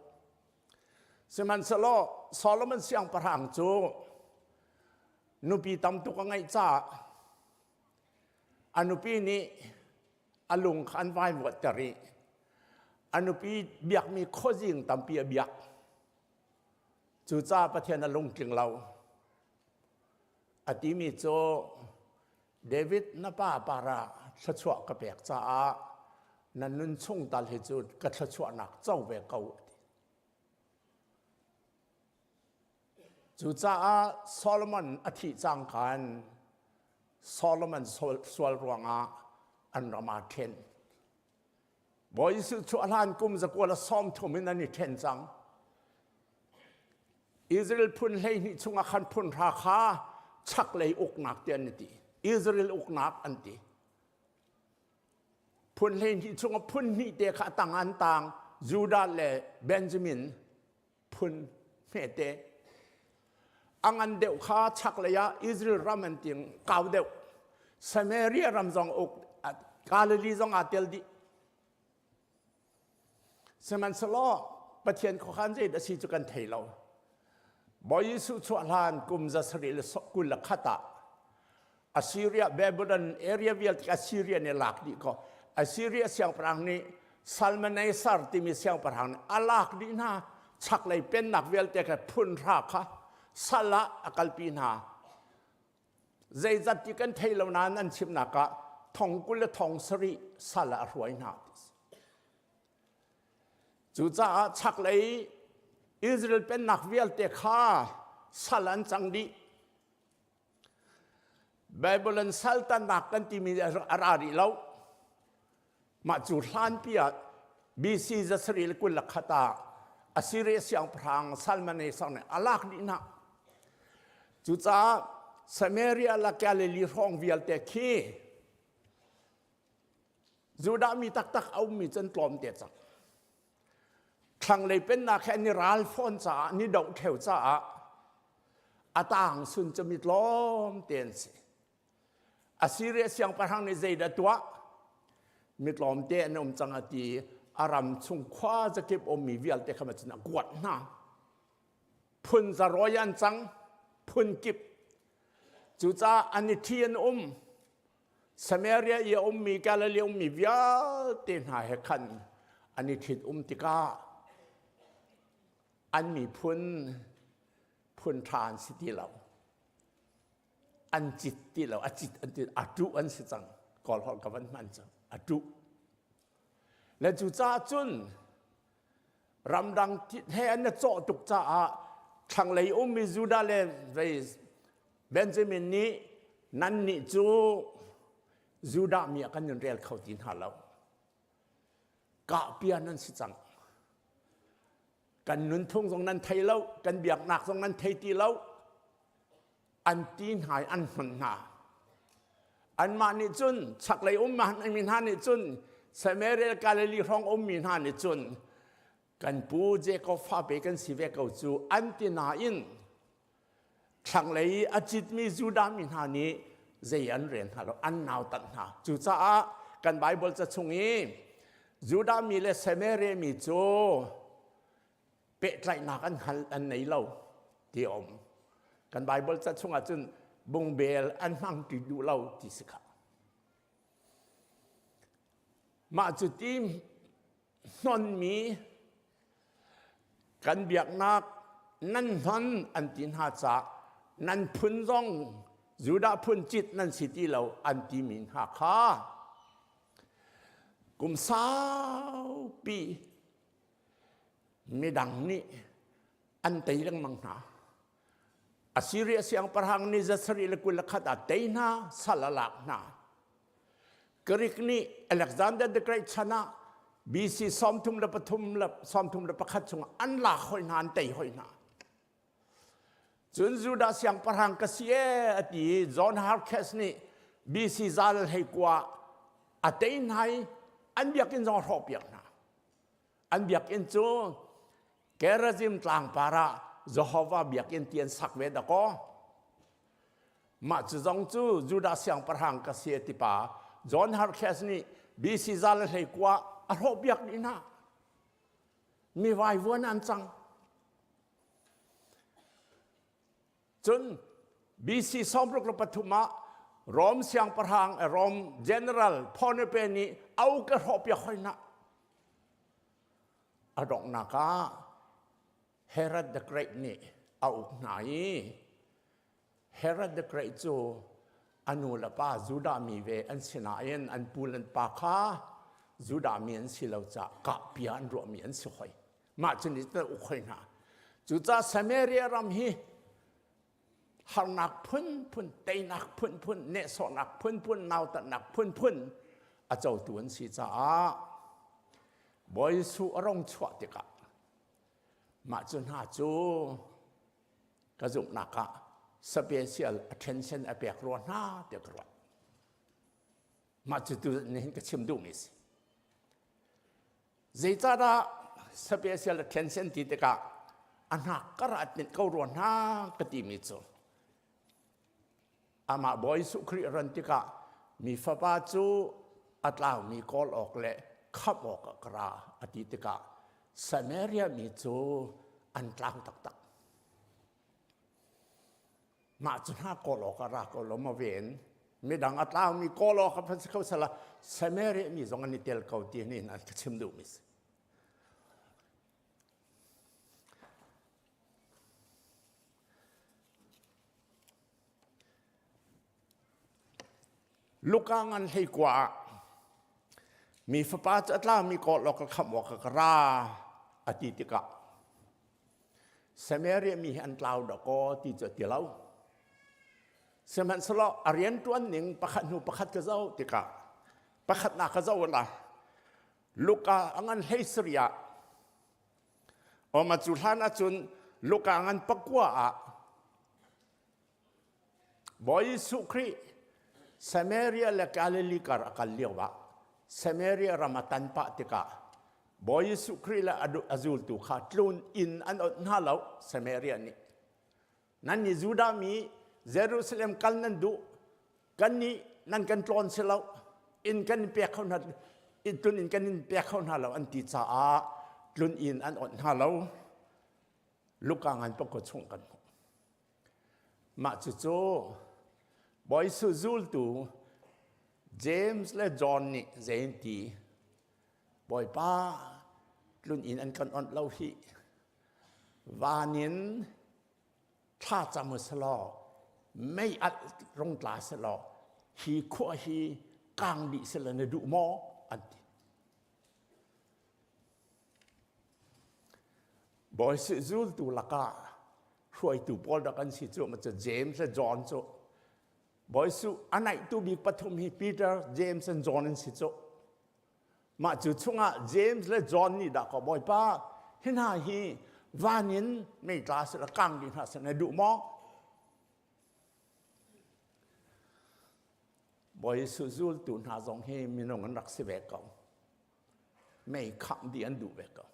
Sihmanhsehlaw Solomon siangpahrang cu nupi tam tuk a ngeih caah a nupi nih a lung kha an vaivuanhter i a nupi biakmi khuazing tampi a biak. Cucaah Pathian a lungtling lo. A timi cu David na pa para thluachuah ka pek caah na nun chung tal hi cu ka thluachuahnak co ve ko a ti. Cucaah Solomon a thih cang khan Solomon sual ruangah an ram aa ṭhen. Bawi Jesuh chuah hlan kum zakua le 30 in an i ṭhen cang. Israel phun 12 chungah khan phun hra kha chaklei uknak ti an ti. Israel uknak an ti. Phun 12 chungah phun hnih te kha tang an tang Judah le Benjamin phun hmete. A ngan deuh kha chaklei ah Israel ram an ting kau deuh. Samaria ram zong uk Galilee zong aa tel dih. Sihmanhsehlaw Pathian khuakhan zei dah si cu kan thei lo. Bawi Jesuh chuah hlan kum 721 ah Assyria Babylon area vialte Assyria nih lak dih ko. Assyria siangpahrang nih Salmaneser timi siangpahrang nih a lak dih hna. Chaklei pennak vialte kha phun hra kha sal ah a kalpi hna. Zeizat ti kan thei lo nain an chimnak ah thong 20 le thong sarih sal ah a hruai hna. Cucaah chaklei Israel pennak vialte kha sal an cang dih. Babylon saltannak kan timi a ra rih lo. Mah cu hlanpi ah BC zasarih le 21 ah Assyria siangpahrang Salmaneser nih a lak dih hna. Cucaah Samaria le Galilee hrawng vialte khi Judah mi taktak a ummi cu an tlawm te cang. Thlanglei pennak he an i ral fawn caah, an i doh ṭheo caah a taang sun cu mi tlawmte an si. Assyria siangpahrang nih zeidah tuah? Mi tlawmte an um cang a ti i a ram chung khua zakip ummi vialte kha cun a kuat hna. Phun zarawi an cang, phun kip. Cucaah an i ṭhi an um. Samaria i a ummi Galilee ummi vialte hna he khan an i ṭhit um tikah an miphun phun ṭha an si ti lo. An cit ti lo, a cit an ti, a ṭuh an si cang. Kawl holh ka van hman cu, a ṭuh. Le cucaah cun ramdang he an i cawh tuk caah thlanglei ummi Judah le Benjamin nih nannih cu Judah mi ah kan in rel kho ti hna lo. Kahpia nan si cang. Kan nunphung zong nan thei lo, kan biaknak zong nan thei ti lo. An ti hna i an hnon hna. Anmah nih cun chaklei um mi hna nih cun Samaria Galilee hrawng ummi hna nih cun kan pu Jacob fa pe kan si ve ko cu an ti nain thlanglei i a citmi Judah mi hna nih zei an rel hna lo an nautat hna cucaah kan Bible ca chung i Judah mi le Samaria mi cu pehtlaihnak an hngal an nei lo ti a um kan Bible ca chungah cun bungbel an hmang ti duh lo ti si kha mah cu ti hnonmi kan biaknak nan hnon an ti hna caah nan phun zong Judah phun cit nan si ti lo an timi hna kha. Kum saupi midang nih an tei lengmang hna. Assyria siangpahrang nih 721 ah tei hna, sal a lak hna. Greek nih Alexander the Great chan ah BC 33 le 31 chungah an lak hoi hna, an tei hoi hna. Cun Judah siangpahrang ka si ee a ti i John Harkes nih BC zal hlei kua a tei hna i an biakinn zong a hrawhpiak hna. An biakinn cu Gerizim tlangpar ah Jehovah biakinn ti an sak ve dakaw. Mah cu zong cu Judah siangpahrang ka si a ti pa John Harkes nih BC zal hlei kua a hrawhpiak dih hna. Mi vaivuan an cang. Cun BC 63 ah Rom siangpahrang Rom general Ponepe nih au ka hrawhpiak hoi hna. A donghnak ah Herod the Great nih a uk hna i Herod the Great cu a nu le pa Judah mi ve an si nain an pu le an pa kha Judah mi an si lo caah kahpia an ruahmi an si hoi. Mah cu nih cun uk hoi hna. Cucaah Samaria ram hi harnak phunphun, teinak phunphun, nehsawhnak phunphun, nautatnak phunphun a cotu an si caah Bawi Jesuh a rong chuah tikah mah cu hna cu ka zumhnak ah special attention a pek rua hna tiah ka ruah. Mah cu tu nihin ka chim duhmi si. Zeicahdah special attention ti tikah a hnak kar ah tinh ko rua hna ka timi cu amah Bawi Jesuh Khrih ran tikah mi fapa cu a tlaumi kawl awk le khamh awk ah ka ra a ti tikah Samaria mi cu an tlau taktak. Mah cu hna kawl awk ah ra ko lo maw ven midang a tlaumi kawl awk ah si kho sala Samaria mi zong an i tel ko ti nih an ka chim duhmi si. Luka ngan hlei kua ah mi fapa cu a tlaumi kawl awk ka khamh awk ka ra a ti tikah Samaria mi hi an tlau dakaw ti cu a ti lo. Sihmanhsehlaw a rianṭuan ning pakhat hnu pakhat ka zoh tikah pakhatnak ka zoh la Luka a ngan hlei sarih ah Oma cu hlan ahcun Luka ngan pakua ah Bawi Jesuh Khrih Samaria le Galilee kar a kal lio ah Samaria ram a tan pah tikah Bawi Jesuh Khrih le a zultu kha tlun inn an onh hna lo Samaria nih. Nan nih Judah mi Jerusalem kal nan duh kan nih nan kan tlawn si lo inn kan in pek kho hna tlun inn kan in pek kho hna lo an ti caah tlun inn an onh hna lo. Luka ngan pakua chung kan hmuh. Mah cucu Bawi Jesuh zultu James le John nih zei an ti? Bawipa tlun inn an kan onh lo hih. Van in thla cam u selaw mei alh rung tla selaw hi khua hi kang dih selaw na duh maw? an ti. Bawi zultu lakah hruaitu pawl rak an si cu ma cu James le John cu Bawi Suh a naihtu bik pathum hi Peter, James and John an si cu. Mah cu chungah James le John nih dah kaw Bawipa hi hna hi van in mei tla sila kang dih hna seh na duh maw? Bawi Jesuh zultu hna zong hi minung an rak si ve ko. Mei khangh dih an duh ve ko.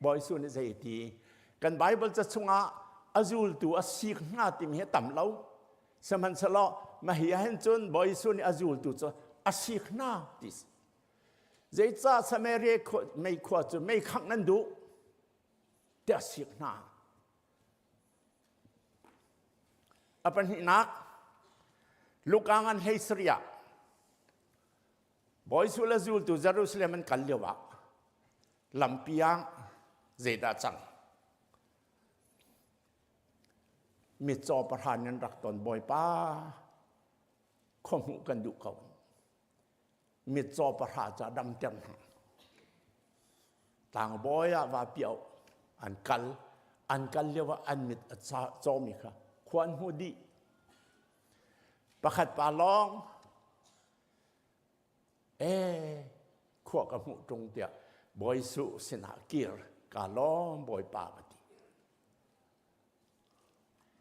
Bawi Jesuh nih zei ti kan Bible ca chungah a zultu a sik hnga timi hi tam lo. Sihmanhsehlaw mahi ah hin cun Bawi Jesuh nih a zultu cu a sik hna ti si. Zeicah Samaria mei khua cu mei khangh nan duh tiah a sik hna. A pahnihnak Luka ngan hlei sarih ah Bawi Jesuh le zultu Jerusalem an kal lio ah lampi ah zeidah cang? Mitcaw pahra nan rak ton Bawipa khuahmuh kan duh ko. Mitcaw pahra ca damter hna. Tlangbawi ah va piau an kal. An kal lio ah an mit a cawmi kha khua an hmu dih. Pakhat pa lawng ee khua ka hmuh ṭung tiah Bawi Suh sinah kir ka lawm Bawipa ka ti.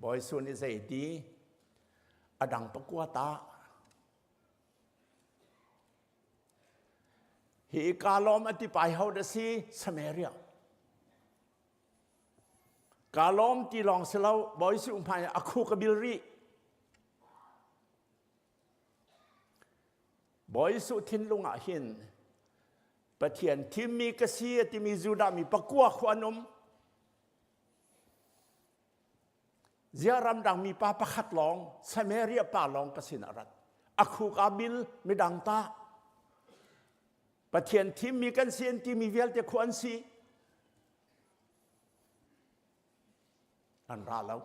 Bawi Suh nih zei ti? A dang pakua ta. Hi ka lawm a ti pai ho da si Samaria. Ka lawm ti lawng si lo Bawi Suh hmai a khu ka bil rih. Bawi Jesuh thinlung ah hin Pathian thimmi ka si a timi Judah mi pakua khu an um. Zia ramdang mi pa pakhat lawng Samaria pa lawng ka sin a rat. A khuk a bil midang ta. Pathian thimmi kan si an timi vialte khu an si. An ra lo.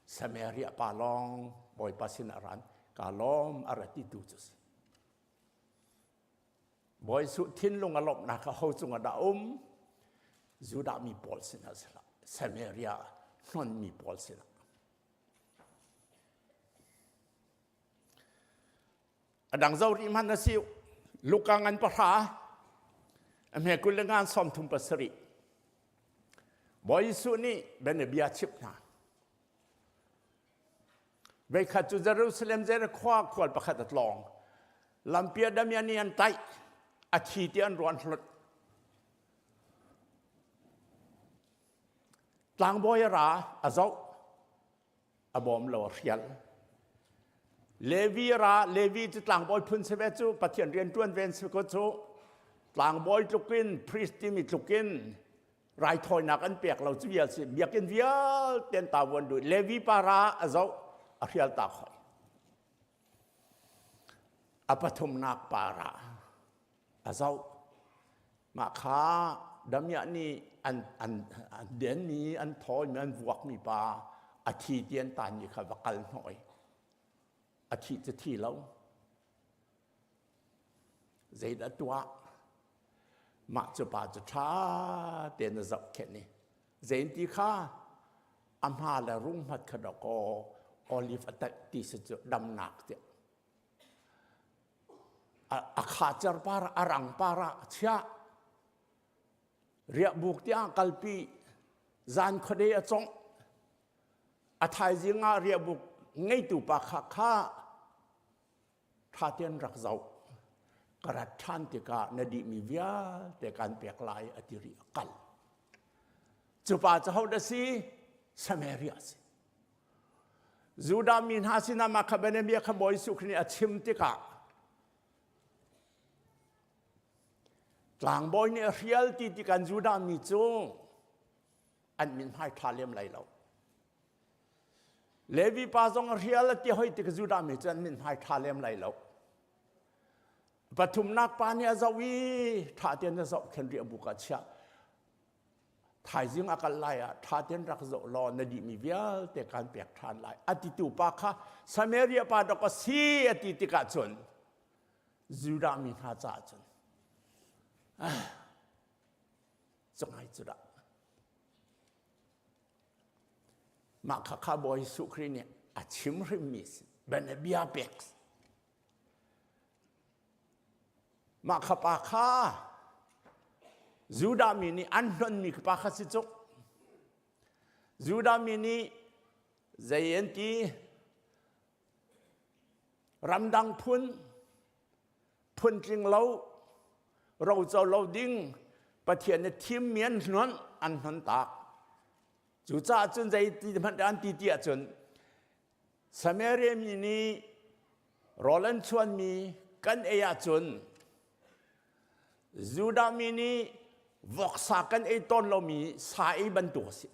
Samaria pa lawng Bawipa sin a ran ka lawm a ra ti tu cu si. Bawi Suh thinlung a lawmhnak kha ho cung ah dah um? Judah mi pawl sinah si hlah. Samaria hnon mi pawl sinah. A dang zo rih hmanh a si. Luka ngan pahra, a hme 20 le ngan 37. Bawi Jesuh nih bianabia chimh hna. Veikhat cu Jerusalem Jericho khual pakhat a tlawng. Lampi ah damian nih an taih. A thi ti an ruan hlut. Tlangbawi a ra, a zoh. A bawm lo a hrial. Levi ra Levi cu tlangbawi phun si ve cu Pathian rian ṭuan ven si ko cu tlangbawi tlukin priest timi tlukin raithawinak an pek lo cu vial si biakinn vialte an tavuan duh Levi pa ra a zoh a hrial ta khoi a pathumnak pa ra a zoh mah kha damiah nih an an an denmi an thawimi an vuakmi pa a thi ti an tanmi kha va kal hnawh i a thi cu thi lo zeidah tuah mah cu pa cu ṭha tein a zohkhenh i zeinti kha a hma le rung hmat kha dawkaw olive a tanh ti si cu damnak tiah a khacer par a rang par ah a chiah riahbuk tiang kalpi zan khuadei a congh a thaizing ah riahbuk ngeitu pa kha kha ṭha tein rak zoh ka rat ṭhan tikah na dihmi vialte kan pek lai a ti rih a kal cu pa cu hodah si Samaria si Judah mi hna sinah mah kha bianabia kha Bawi Jesuh Khrih nih a chim tikah tlangbawi nih a hrial ti tikah Judah mi cu an mithmai ṭha lem lai lo. Levi pa zong a hrial a ti hoi tik Judah mi cu an mithmai ṭha lem lai lo. Pathumnak pa nih a zoh i ṭha tein a zoh khen rih a buk ah chiah. Thaizing a kal lai ah ṭha tein rak zoh law na dihmi vialte kan pek ṭhan lai. A titu pa kha Samaria pa dok a si a ti tikah cun Judah mi hna caah cun ah, cungai cu dah. Mah kha kha Bawi Jesuh Khrih nih a chim hrimmi si. Bianabia pek. Mah kha pa kha Judah mi nih an hlonmi pa kha si cuk. Judah mi nih zei an ti ramdang phun phuntling lo roco lo ding Pathian nih thimmi an hnon an hnon tak. Cucaah cun zei ti hmanh an ti ti ahcun Samaria mi nih rawl an chuanmi kan ei ahcun Judah mi nih voksa kan ei tawn lomi sa ei bantuk a si.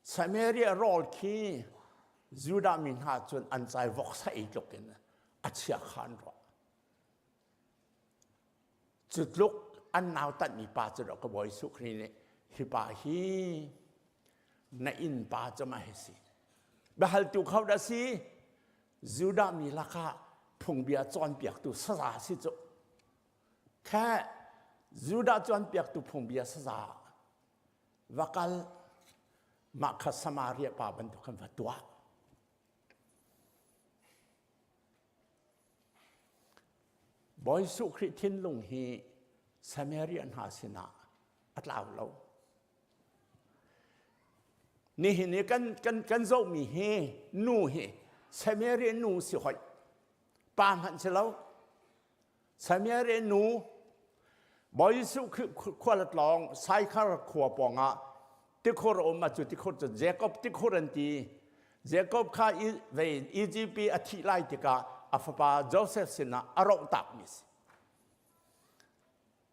Samaria rawl khi Judah mi hna cun an cai voksa ei tluk in a chia kha an ruah. Cu tluk an nautatmi pa cu ka Bawi Jesuh Khrih nih hi pa hi na innpa cu ma hi si. Biahaltu kho dah si? Judah mi lakah Phungbia cawnpiaktu saza si cu. Kha Judah cawnpiaktu phungbia saza va kal mah kha Samaria pa bantuk khan va tuah. Bawi Jesuh Khrih thinlung hi Samaria hna sinah a tlau lo. Nihin i kan, kan, kan zohmi hi nu hi Samaria nu si hoi. Pa hmanh si lo. Samaria nu Bawi Jesuh Khrih khual a tlawng Saikhar khua pawngah tikhur a um a cu tikhur cu Jacob tikhur an ti. Jacob kha vei Egypt a thih lai tikah a fapa Joseph sinah a roh takmi si.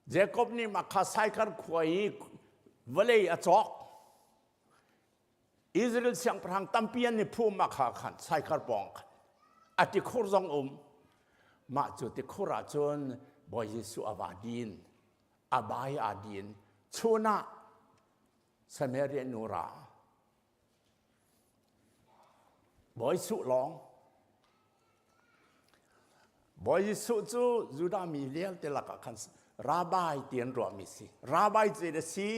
Jacob nih mah kha Saikar khua i vawlei a cawk. Israel siangpahrang tampi an i phum mah kha khan Saikar pawng khan a tikhur zong um. Mah cu tikhur ah cun Bawi Jesuh a va din. A bai aa din. Chun ah Samaria nu ra. Bawi Jesuh lawng. Bawi Jesuh cu Judah mi vialte lakah khan rabbi ti an ruahmi si. Rabbi cu a si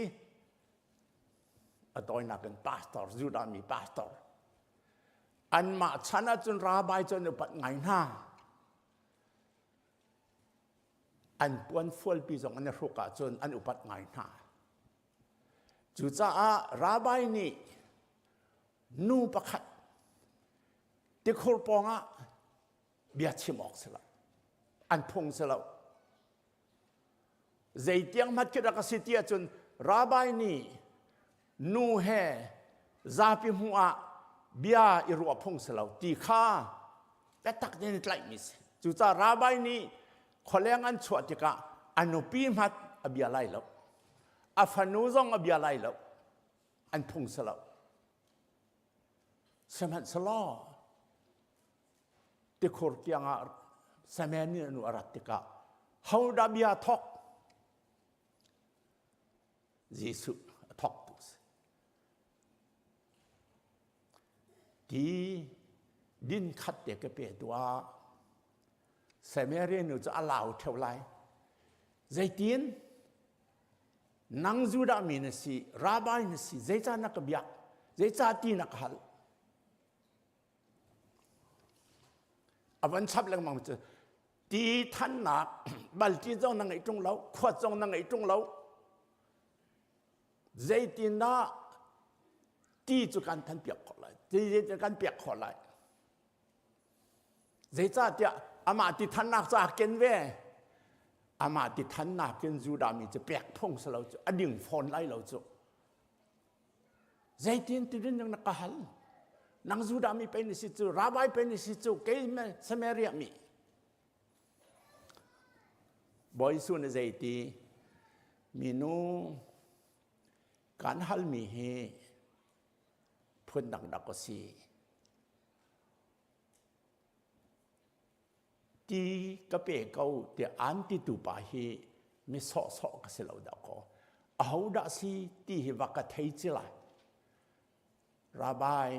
a tawinak in pastor, Judah mi pastor. Anmah chan ahcun rabbi cu an upat ngai hna. An puan fualpi zong an i hruk ahcun an upat ngai hna. Cucaah rabbi nih nu pakhat tikhur pawngah bia chim awk si lo. An phung si lo. Zeitiang hmat khi rak a si ti ahcun rabbi nih nu he zapi hmuh ah bia i ruah phung si lo ti kha biatak tein tlaihmi si. Cucaah rabbi nih khualeng an chuah tikah a nupi hmat a bia lai lo. A fanu zong a bia lai lo. An phung si lo. Sihmanhsehlaw tikhur kiangah Samuel nih a nu a rat tikah hodah bia thawk? Jesuh a thawktu si. Ti din khat te ka pe tuah. Samaria nu cu a lau theo lai. Zeitin? Nang Judah mi na si, rabbi na si, zeicah na ka biak? Zeicah ti na ka hal? A van chap lengmang cu ti thannak balti zong na ngeih ṭung lo, khuat zong na ngeih ṭung lo. Zeitindah ti cu kan than piak khawh lai? Ti kan piak khawh lai? Zeicahtiah amah ti thannak cu aa ken ve. Amah ti thannak in Judah mi cu pek phung si lo cu a ding fawn lai lo cu. Zeitin ti din na ka hal? Nang Judah mi pei na si cu, Rabbi pei na si cu, kei Samaria mi. Bawi Jesuh nih zeiti minu kan halmi hi phun dangdang a si. Ti ka pe ko tiah an titu pa hi mi sawhsawh ka si lo dah kaw. Ahodah si ti hi va ka thei ci lai. Rabbi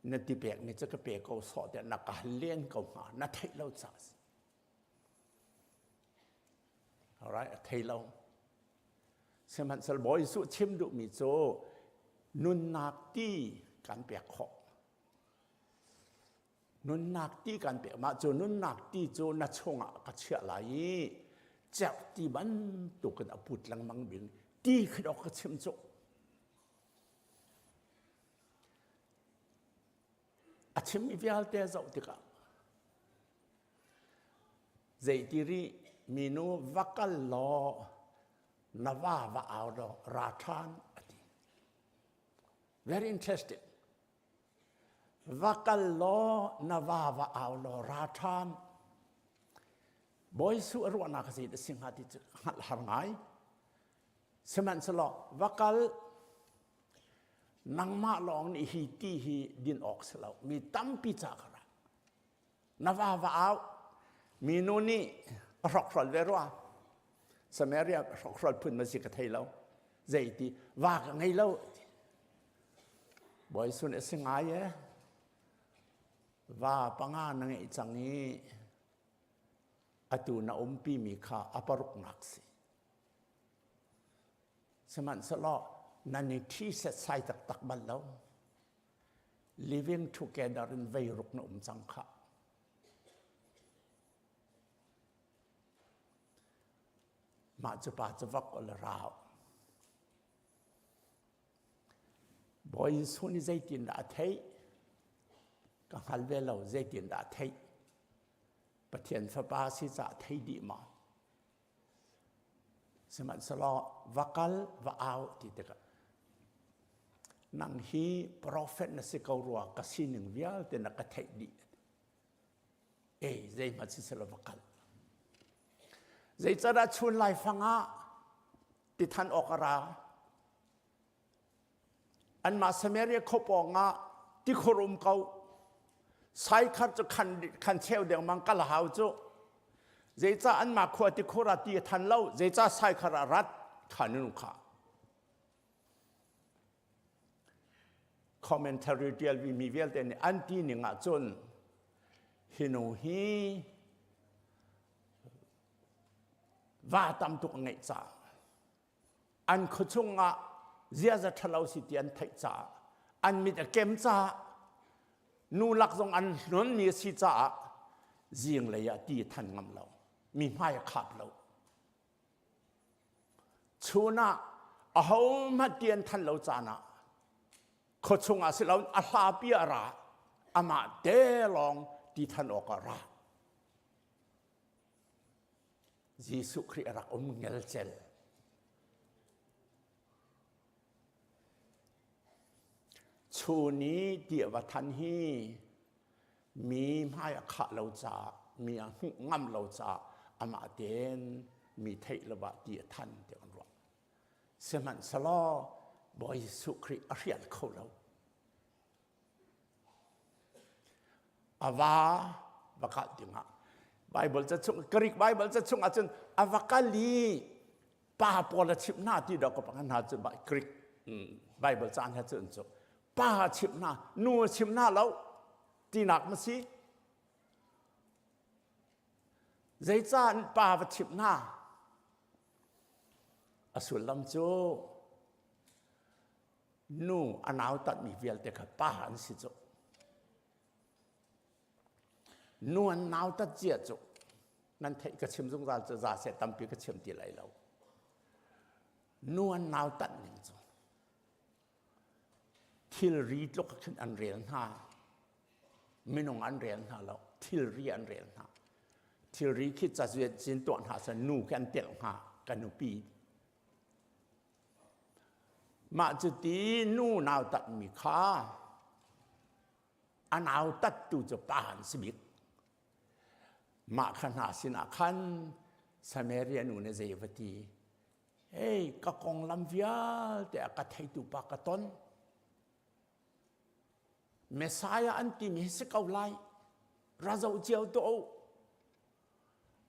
na ti pek mi cu ka pe ko sawh tiah na ka hal len ko hnga na theih lo ca si. Alright, a thei lo. Sihmanhsehlaw Bawi Jesuh chim duhmi cu nunnak ti kan pek khawh. Nunnak ti kan pek. Mah cu nunnak ti cu na chungah ka chiah lai i cerh ti bantukin a put lengmang ding ti khi dawk ka chim cu. A chimmi vialte zoh tikah zeiti rih minu va kal law na va va au law ra ṭhan a ti. Very interesting. Va kal law na va va au law ra ṭhan. Bawi Su a ruahnak a zei dah si hnga ti cu hngalh har ngai. Sihmanhsehlaw va kal nangmah lawng nih hi ti hi din awk si lo mi tampi ca ka ra na va va au minu nih a hrokhrol ve rua Samaria hrokhrol phun ma si ka thei lo zei ti va ka ngei lo Bawi sun a si ngai e va panga na ngeih cang i. Atu na umpi mi kha a paruknak si. Sihmanhsehlaw nan i ṭhi setsai taktak bal lo. Living together in veiruk na um cang khah. Mah cu pa cu vak ol rau. Bawi Jesuh nih zeitindah a theih? Ka hngal ve lo zeitindah a theih? Pathian Fapa si caah thei dih maw? Sihmanhsehlaw va kal va au ti tikah nang hi prophet na si ko rua ka sining vialte na ka theih dih. E zeihmanh siselaw va kal. Zeicadah chun laifang ah tithan awk a ra? Anmah Samaria khua pawng ah tikhur um ko. Saikhar cu khan, khan cheu dengmang kal hau cu. Zeicah anmah khua tikhur ah ti a than lo, zeicah Saikhar ah rat kha nu kha. Commentary tial mi vialte nih an ti ning ah cun hi nu hi va tam tuk a ngeih caah an khuachung ah ziaza ṭhalo si ti an theih caah an mit a kem caah nu lak zong an hlonmi a si caah zinglei ah ti a than ngam lo mi hmai a khap lo chun ah ahohmanh ti an than lo caan ah khuachung ah si lo a hlapi a ra amah te lawng ti than awk ah ra Jesuh Khrih a rak um ngelcel. Chun i ti a va than hi mi hmai a khah lo caah mi a hmuh ngam lo caah amah tein mi theih lo ah ti a than ti an ruah. Sihmanhsehlaw Bawi Jesuh Khrih a hrial kho lo. A va va kal dingah Bible ca chung Greek Bible ca chung ahcun a va kal i pa pawl a chimh hna ti dawk ka pangan hna cu Greek Bible ca hna cun cu pa a chimh hna nu a chimh hna lo tinak ma si zeicah pa va chimh hna a sullam cu Nu a nautatmi vialte kha pa an si cu. Nu an nautat cia cu nan theih ka chim zungzal cu za seh tampi ka chim ti lai lo. Nu an nautat ning cu thilri tluk khin an rel hna. Minung an rel hna lo. Thilri an rel hna. Thilri khi cazuat cin tuah hna seh nu khi an telh hnga ka nupi Mah cuti nu nautatmi kha a nautattu cu pa an si bik. Mah kha hna sinah khan Samaria nu nih zei va ti, Hey, ka konglam vialte a ka theitu pa ka ton. Messiah an timi hi si ko lai. Ra zoh cio tuah u.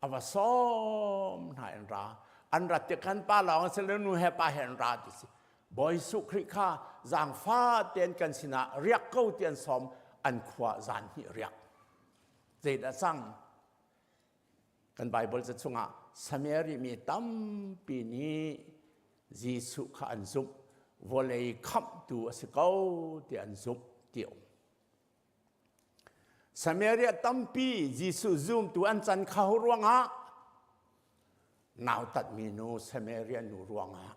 A va sawm hna in ra. An rat tik khan pa lawng si lo nu he pa he an ra ti si. Bawi Jesuh Khrih kha zaangfa tein kan sinah riak ko ti an sawm an khua zan hnih riak. Zeidah cang? Kan Bible ca chungah Samari mi tampi nih Jesuh kha an zumh. Vawlei khamhtu a si ko ti an zumh ti um. Samaria tampi Jesuh zumtu an can kho ruangah nautatmi nu Samaria nu ruangah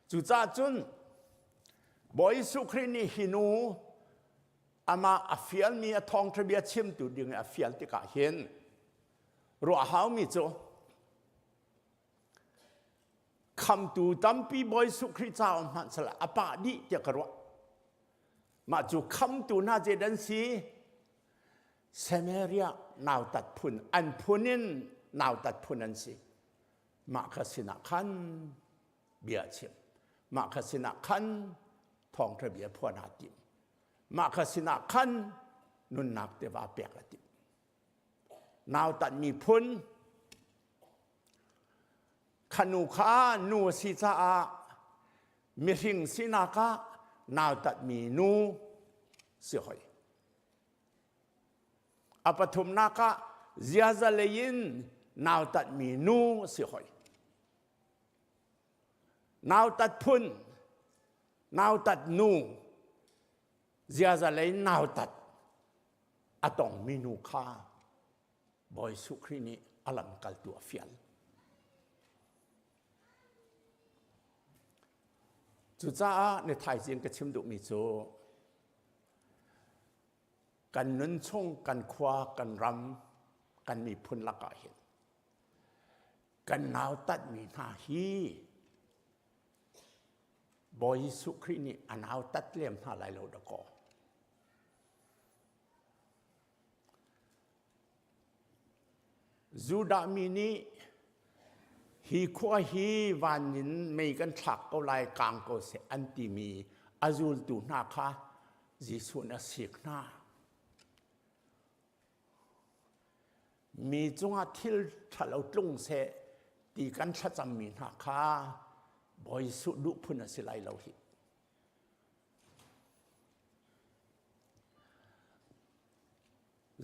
Cucaah cun Bawi Jesuh Khrih nih hi nu amah a fialmi a thawngṭha bia chimtu ding a fial tikah hin ruah haumi cu Khamtu tampi Bawi Jesuh Khrih caah hmanh sal a pah dih tiah ka ruah. Mah cu khamtu hna cu an si. Samaria nautat phun an phun in nautat phun an si. Mah kha sinah khan bia chim. Mah kha sinah khan thawngṭha bia phuan aa tim. Mah kha sinah khan nunnak tiva pek a tim. Nautat miphun Kha nu kha nu a si caah mihring sinak ah nautatmi nu si hoi. A pathumnak ah ziaza lei in nautatmi nu si hoi. Nautat phun, nautat nu, ziaza lei in nautat a tongmi nu kha Bawi Jesuh Khrih nih a lamkaltu a fial. Cucaah ni thaizing ka chim duhmi cu kan nun chung kan khua kan ram kan miphun lakah hin kan nautatmi hna hi Bawi Jesuh Khrih nih a nautat lem hna lai lo dakaw. Judah mi nih hi khua hi van in mei kan thlak ko lai kang ko seh an timi a zultu hna kha Jesuh nih a sik hna. Mi cungah thil ṭhalo tlung seh ti kan thlacammi hna kha Bawi Jesuh duh phun a si lai lo hi.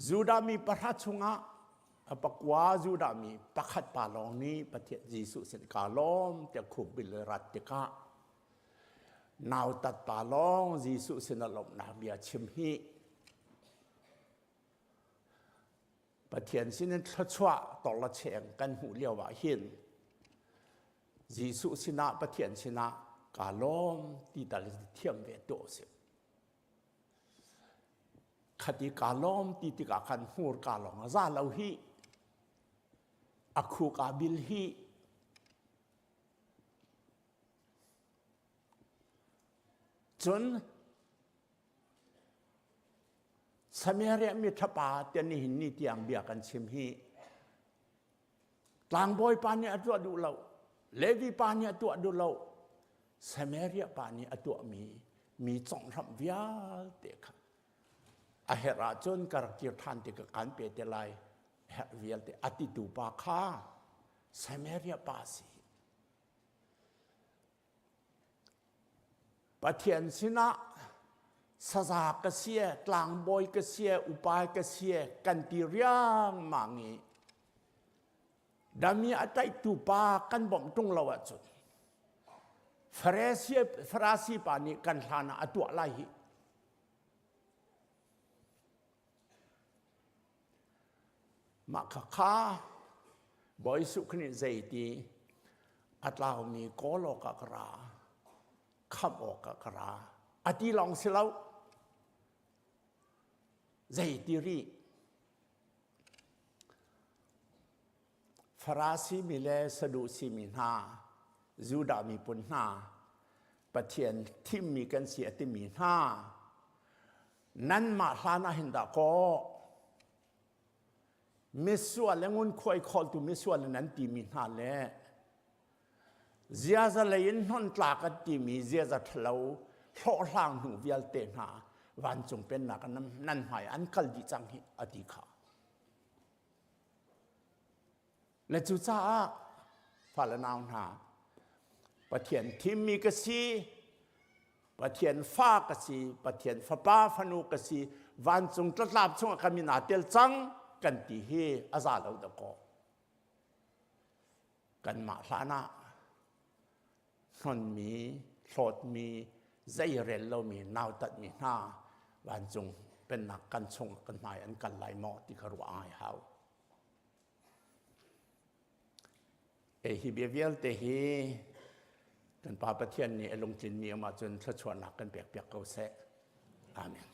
Judah mi pahra chungah a pakua Judah mi pakhat pa lawng nih Pathian Jesuh sin kaa lawm tiah khuk bil le rat tikah nautat pa lawng Jesuh sin a lawmhnak bia chim hi Pathian sinin thluachuah torla cheng kan hmuh lio ah hin Jesuh sinah Pathian sinah kaa lawm ti tal thiam ve tu si. Khati kaa lawm ti tikah khan hmurka lawng a za lo hi. A khuk aa bil hi. Cun Samaria mi ṭhapa tiah nihin ni tiang bia kan chim hi tlangbawi pa nih a tuah duh lo Levi pa nih a tuah duh lo Samaria pa nih a tuahmi mi conghramh vialte kha a herh ahcun ka rak kir ṭhan ti ka kan pe te lai herh vialte a titu pa kha Samaria pa si. Pathian sinah saza ka si tlangbawi ka si upa ka si kan ti riangmang i dami a tlaihtu pa kan bawmh ṭung lo ahcun Farasi, Farasi pa nih kan hlan ah a tuah lai hi. Mah khakha Bawi Jesuh Khrih nih zeiti a tlaumi kawl awkah ka ra, khamh awkah ka ra. A ti lawng si lo. Zeiti rih? Farasi mi le Sadusi mi hna, Judah miphun hna, Pathian thimmi kan si a timi hna, nanmah hlan ah hin dah kaw misual le ngunkhuai khawltu misual nan timi hna le ziaza lei in hnontlak an timi ziaza ṭhalo hlawhhlang hnu vialte hna vancung pennak nan hmai an kal dih cang hi a ti kha Le cucaah fale nau hna, Pathian thimmi ka si, Pathian fa ka si, Pathian fapa fanu ka si, vancung tlatlap chungah ka min aa tel cang kan ti hi a za lo dakaw. Kanmah hlan ah hnonmi, hlawtmi, zeirel lomi, nautatmi hna vancung pennak kan chung kan hmai an kal lai maw ti kha ruah ngai hau. Hi bia vialte hi kan Pa Pathian nih a lungtlinmi um ahcun thluachuahnak kan pekpiak ko seh. Amen.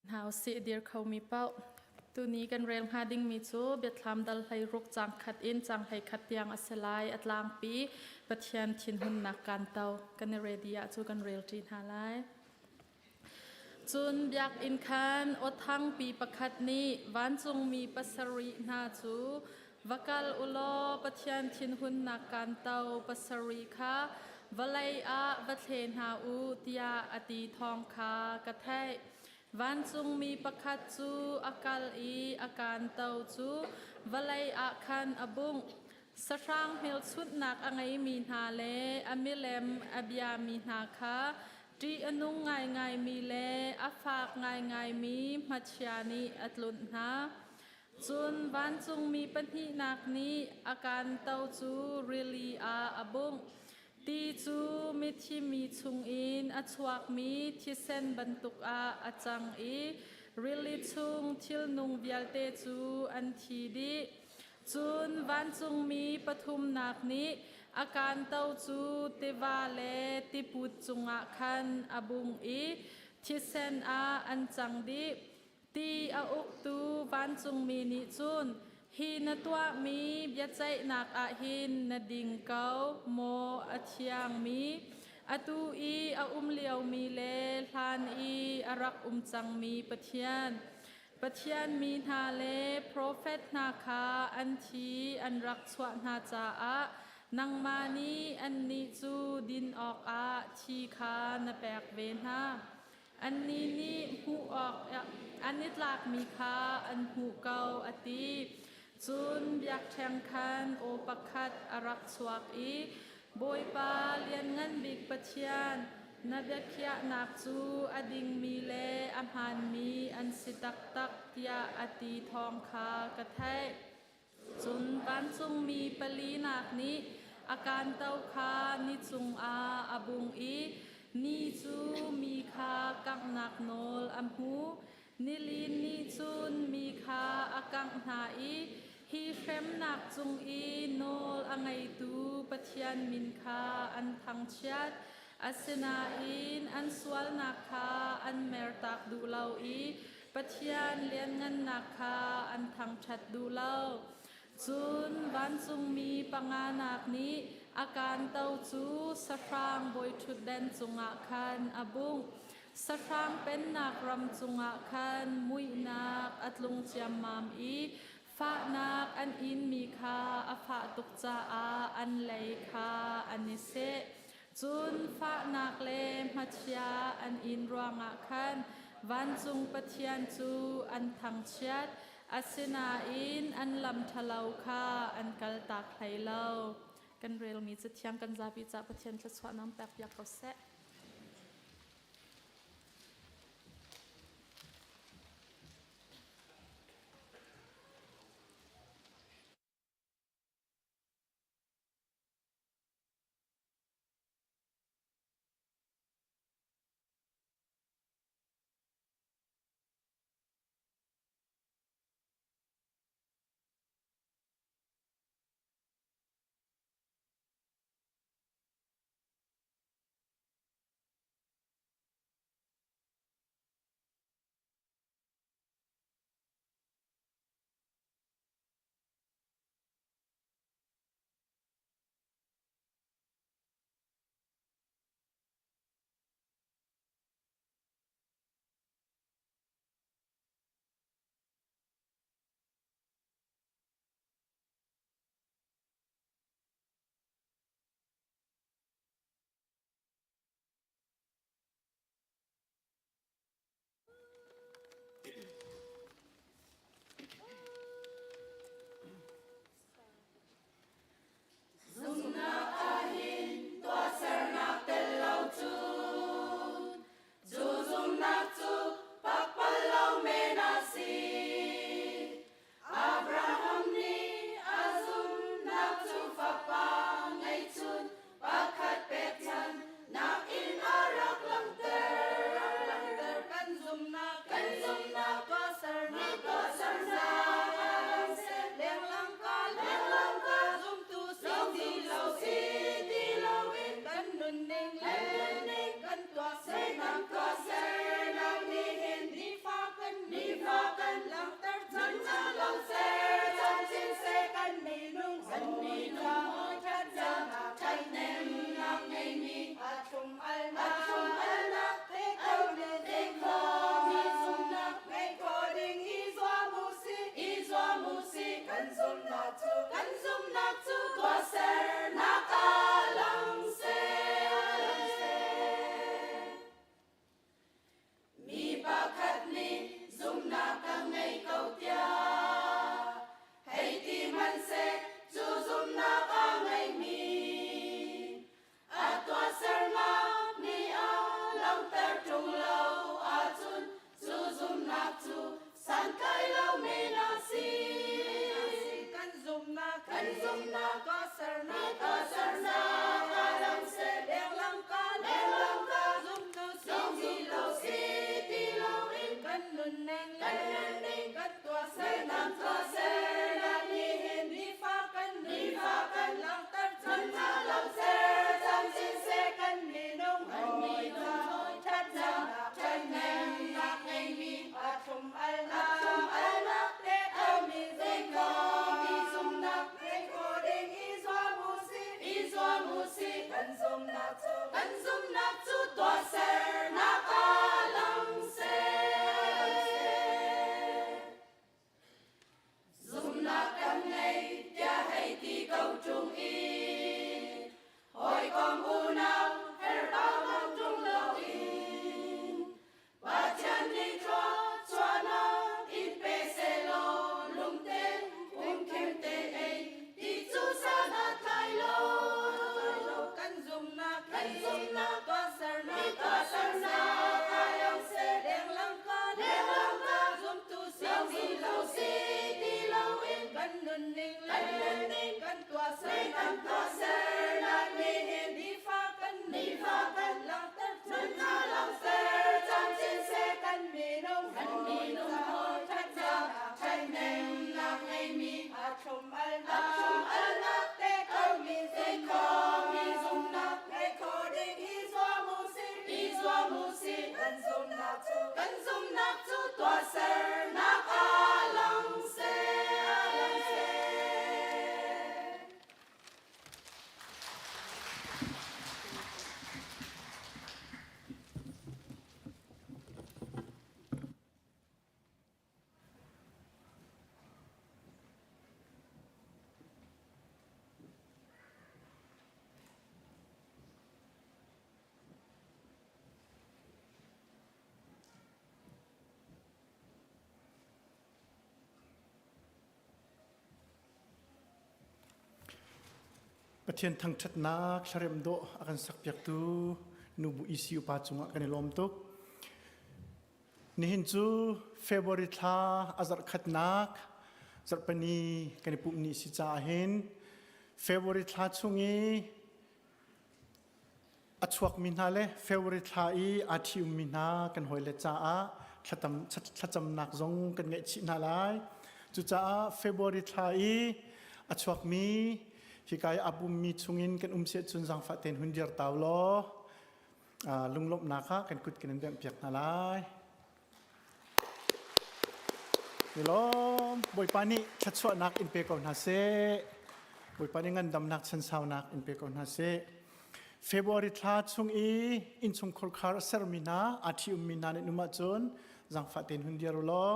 Hna usih dir khomi paoh. Tuni kan rel hnga dingmi cu Biathlam dal 16 caang khat in caang 11 tiang a si lai. A tlangpi Pathian thinhunnak kan to. Kan i ready ahcu kan rel ṭi hna lai. Cun biakinn khan aw thangpi pakhat nih vancungmi pasarih hna cu va kal u law Pathian thinhunnak kan to pasarih kha vawlei ah va thle hna u tiah a ti thawng kha ka theih. Vancungmi pakhat cu a kal i a kanto cu vawlei ah khan a bungh. Sahrang hmelchunhnak a ngeimi hna le a milem a biami hna kha ṭih a nung ngaingaimi le a fak ngaingaimi hmachia nih a tlunh hna. Cun vancungmi pahnihnak nih a kanto cu rili ah a bungh. Ti cu mithi mi chungin a chuakmi thisen bantuk ah a cang i rili chung thilnung vialte cu an thi dih. Cun vancungmi pathumnak nih a kanto cu tiva le tiput cungah khan a bung i thisen ah an cang dih. Ti a uktu vancungmi nih cun hi na tuahmi biaceihnak ah hin na ding ko maw a thiangmi atu i a um liomi le hlan i a rak um cangmi Pathian Pathian mi hna le profet hna kha an thi an rak chuah hna caah nangmah nih annih cu din awkah thi kha na pek ve hna. Annih nih hmuh awk an i tlakmi kha an hmuh ko, a ti. Cun biakṭheng khan aw pakhat a rak chuak i, Bawipa Lianngan Bik Pathian, na biakhiahnak cu a dingmi le a hmaanmi an si taktak, tiah a ti thawng kha ka theih. Cun vancungmi palinak nih a kanto kha ni cungah a bung i ni cu mi kha kanghnak nawl a hmu. Nilin nih cun mi kha a kangh hna i hi hremnak cung i nawl a ngeitu Pathian min kha an thangchiat. Asinain an sualnak kha an mertak duh lo i Pathian lianngannak kha an thangṭhat duh lo. Cun vancungmi panganak nih a kanto cu sahrang bawiṭhutdan cungah khan a bungh. Sahrang pennak ram cungah khan muihnak a tlung ciammam i fahnak an inmi kha a fah tuk caah an lei kha an i seh. Cun fahnak le hmachia an in ruangah khan vancung Pathian cu an thangchiat, asinain an lam ṭhalo kha an kaltak hlei lo. Kan relmi Cathiang kan zapi ca Pathian thluachuah nam pekpiak ko seh. kan tuahser kan tuahsernak nih hin nifa kan nifa kan langhter nunnak langhter camcin seh kan minung kan minung hawi ṭhatnak ṭhathnemnak ngeimi a thlum alnak a thlum alnak te khomi te khomi zumhnak ngei kho ding i zuam u sih i zuam u sih kan zumhnak cu kan zumhnak cu tuahsernak ah lang seh ah lang seh. Pathian thangṭhatnak thlarem dawh a kan sakpiaktu nubu ECU pa cungah kan i lawm tuk. Nihin cu February thla a zarhkhatnak zarhpini kan i pumh ni si caah hin February thla chung i a chuakmi hna le February thla i aa ṭhiummi hna kan hawile caah thlacam, thlacamnak zong kan ngeihchih hna lai. Cucaah February thla i a chuakmi hika i aa pummi chungin kan um siah cun zaangfah tein hun dir tau law lunglawmhnak ah kan kut kan in bengh piak hna lai. Milawm Bawipa nih thluachuahnak in pe ko hna seh. Bawipa nih ngandamnak chansaunak in pe ko hna seh. February thla chung i innchungkhar khar a sermi hna, aa ṭhi-ummi hna nih um ahcun zaangfah tein hun dir u law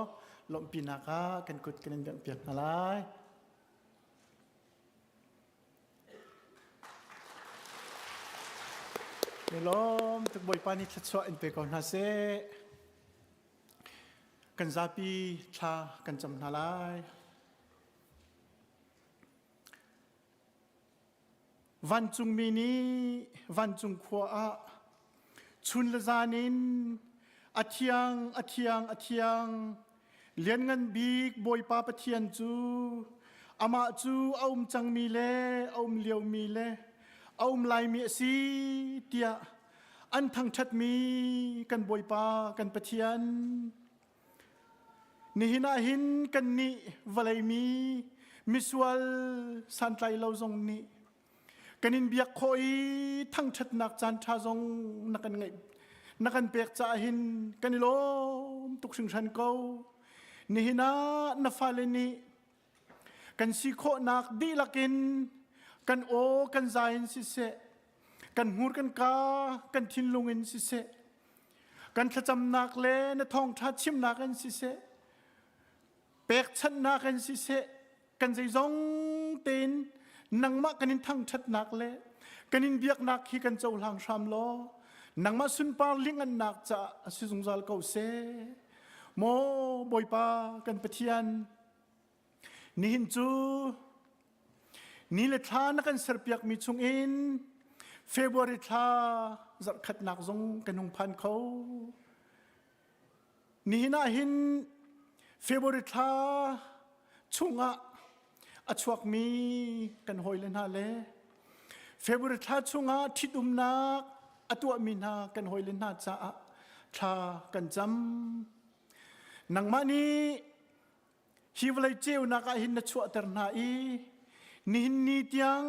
lawmhpinak ah kan kut kan in bengh piak hna lai. Milawm tuk Bawipa nih thluachuah in pe ko hna seh. Kan zapi thla kan cam hna lai. Vancungmi nih vancung khua ah chun le zan in a thiang a thiang a thiang lianngan bik Bawipa Pathian cu amah cu a um cangmi le a um liomi le a um laimi a si tiah an thangṭhatmi kan Bawipa kan Pathian Nihin ah hin kannih vawlei mi misual santlai lo zong nih kan in biak khawh i thangṭhatnak caan ṭha zong na kan ngeih na kan pek caah hin kan i lawm tuk hringhran ko. Nihin ah na fale nih kan si khawhnak dihlak in kan aw kan zai in siseh kan hmur kan ka kan thinlung in siseh kan thlacamnak le na thawngṭha chimnak in siseh pekchanhnak in siseh kan zeizong tein nangmah kan in thangṭhatnak le kan in biaknak hi kan cohlang hram law nangmah sunpar lingannak caah a si zungzal ko seh maw Bawipa kan Pathian Nihin cu ni le thla na kan serpiakmi chungin February thla zarhkhatnak zong kan hung phan kho. Nihin ah hin February thla chungah a chuakmi kan hawile hna le February thla chungah ṭhitumnak a tuahmi hna kan hawile hna caah thla kan cam. Nangmah nih Hi vawlei ceunak ah hin na chuahter hna i nihin ni tiang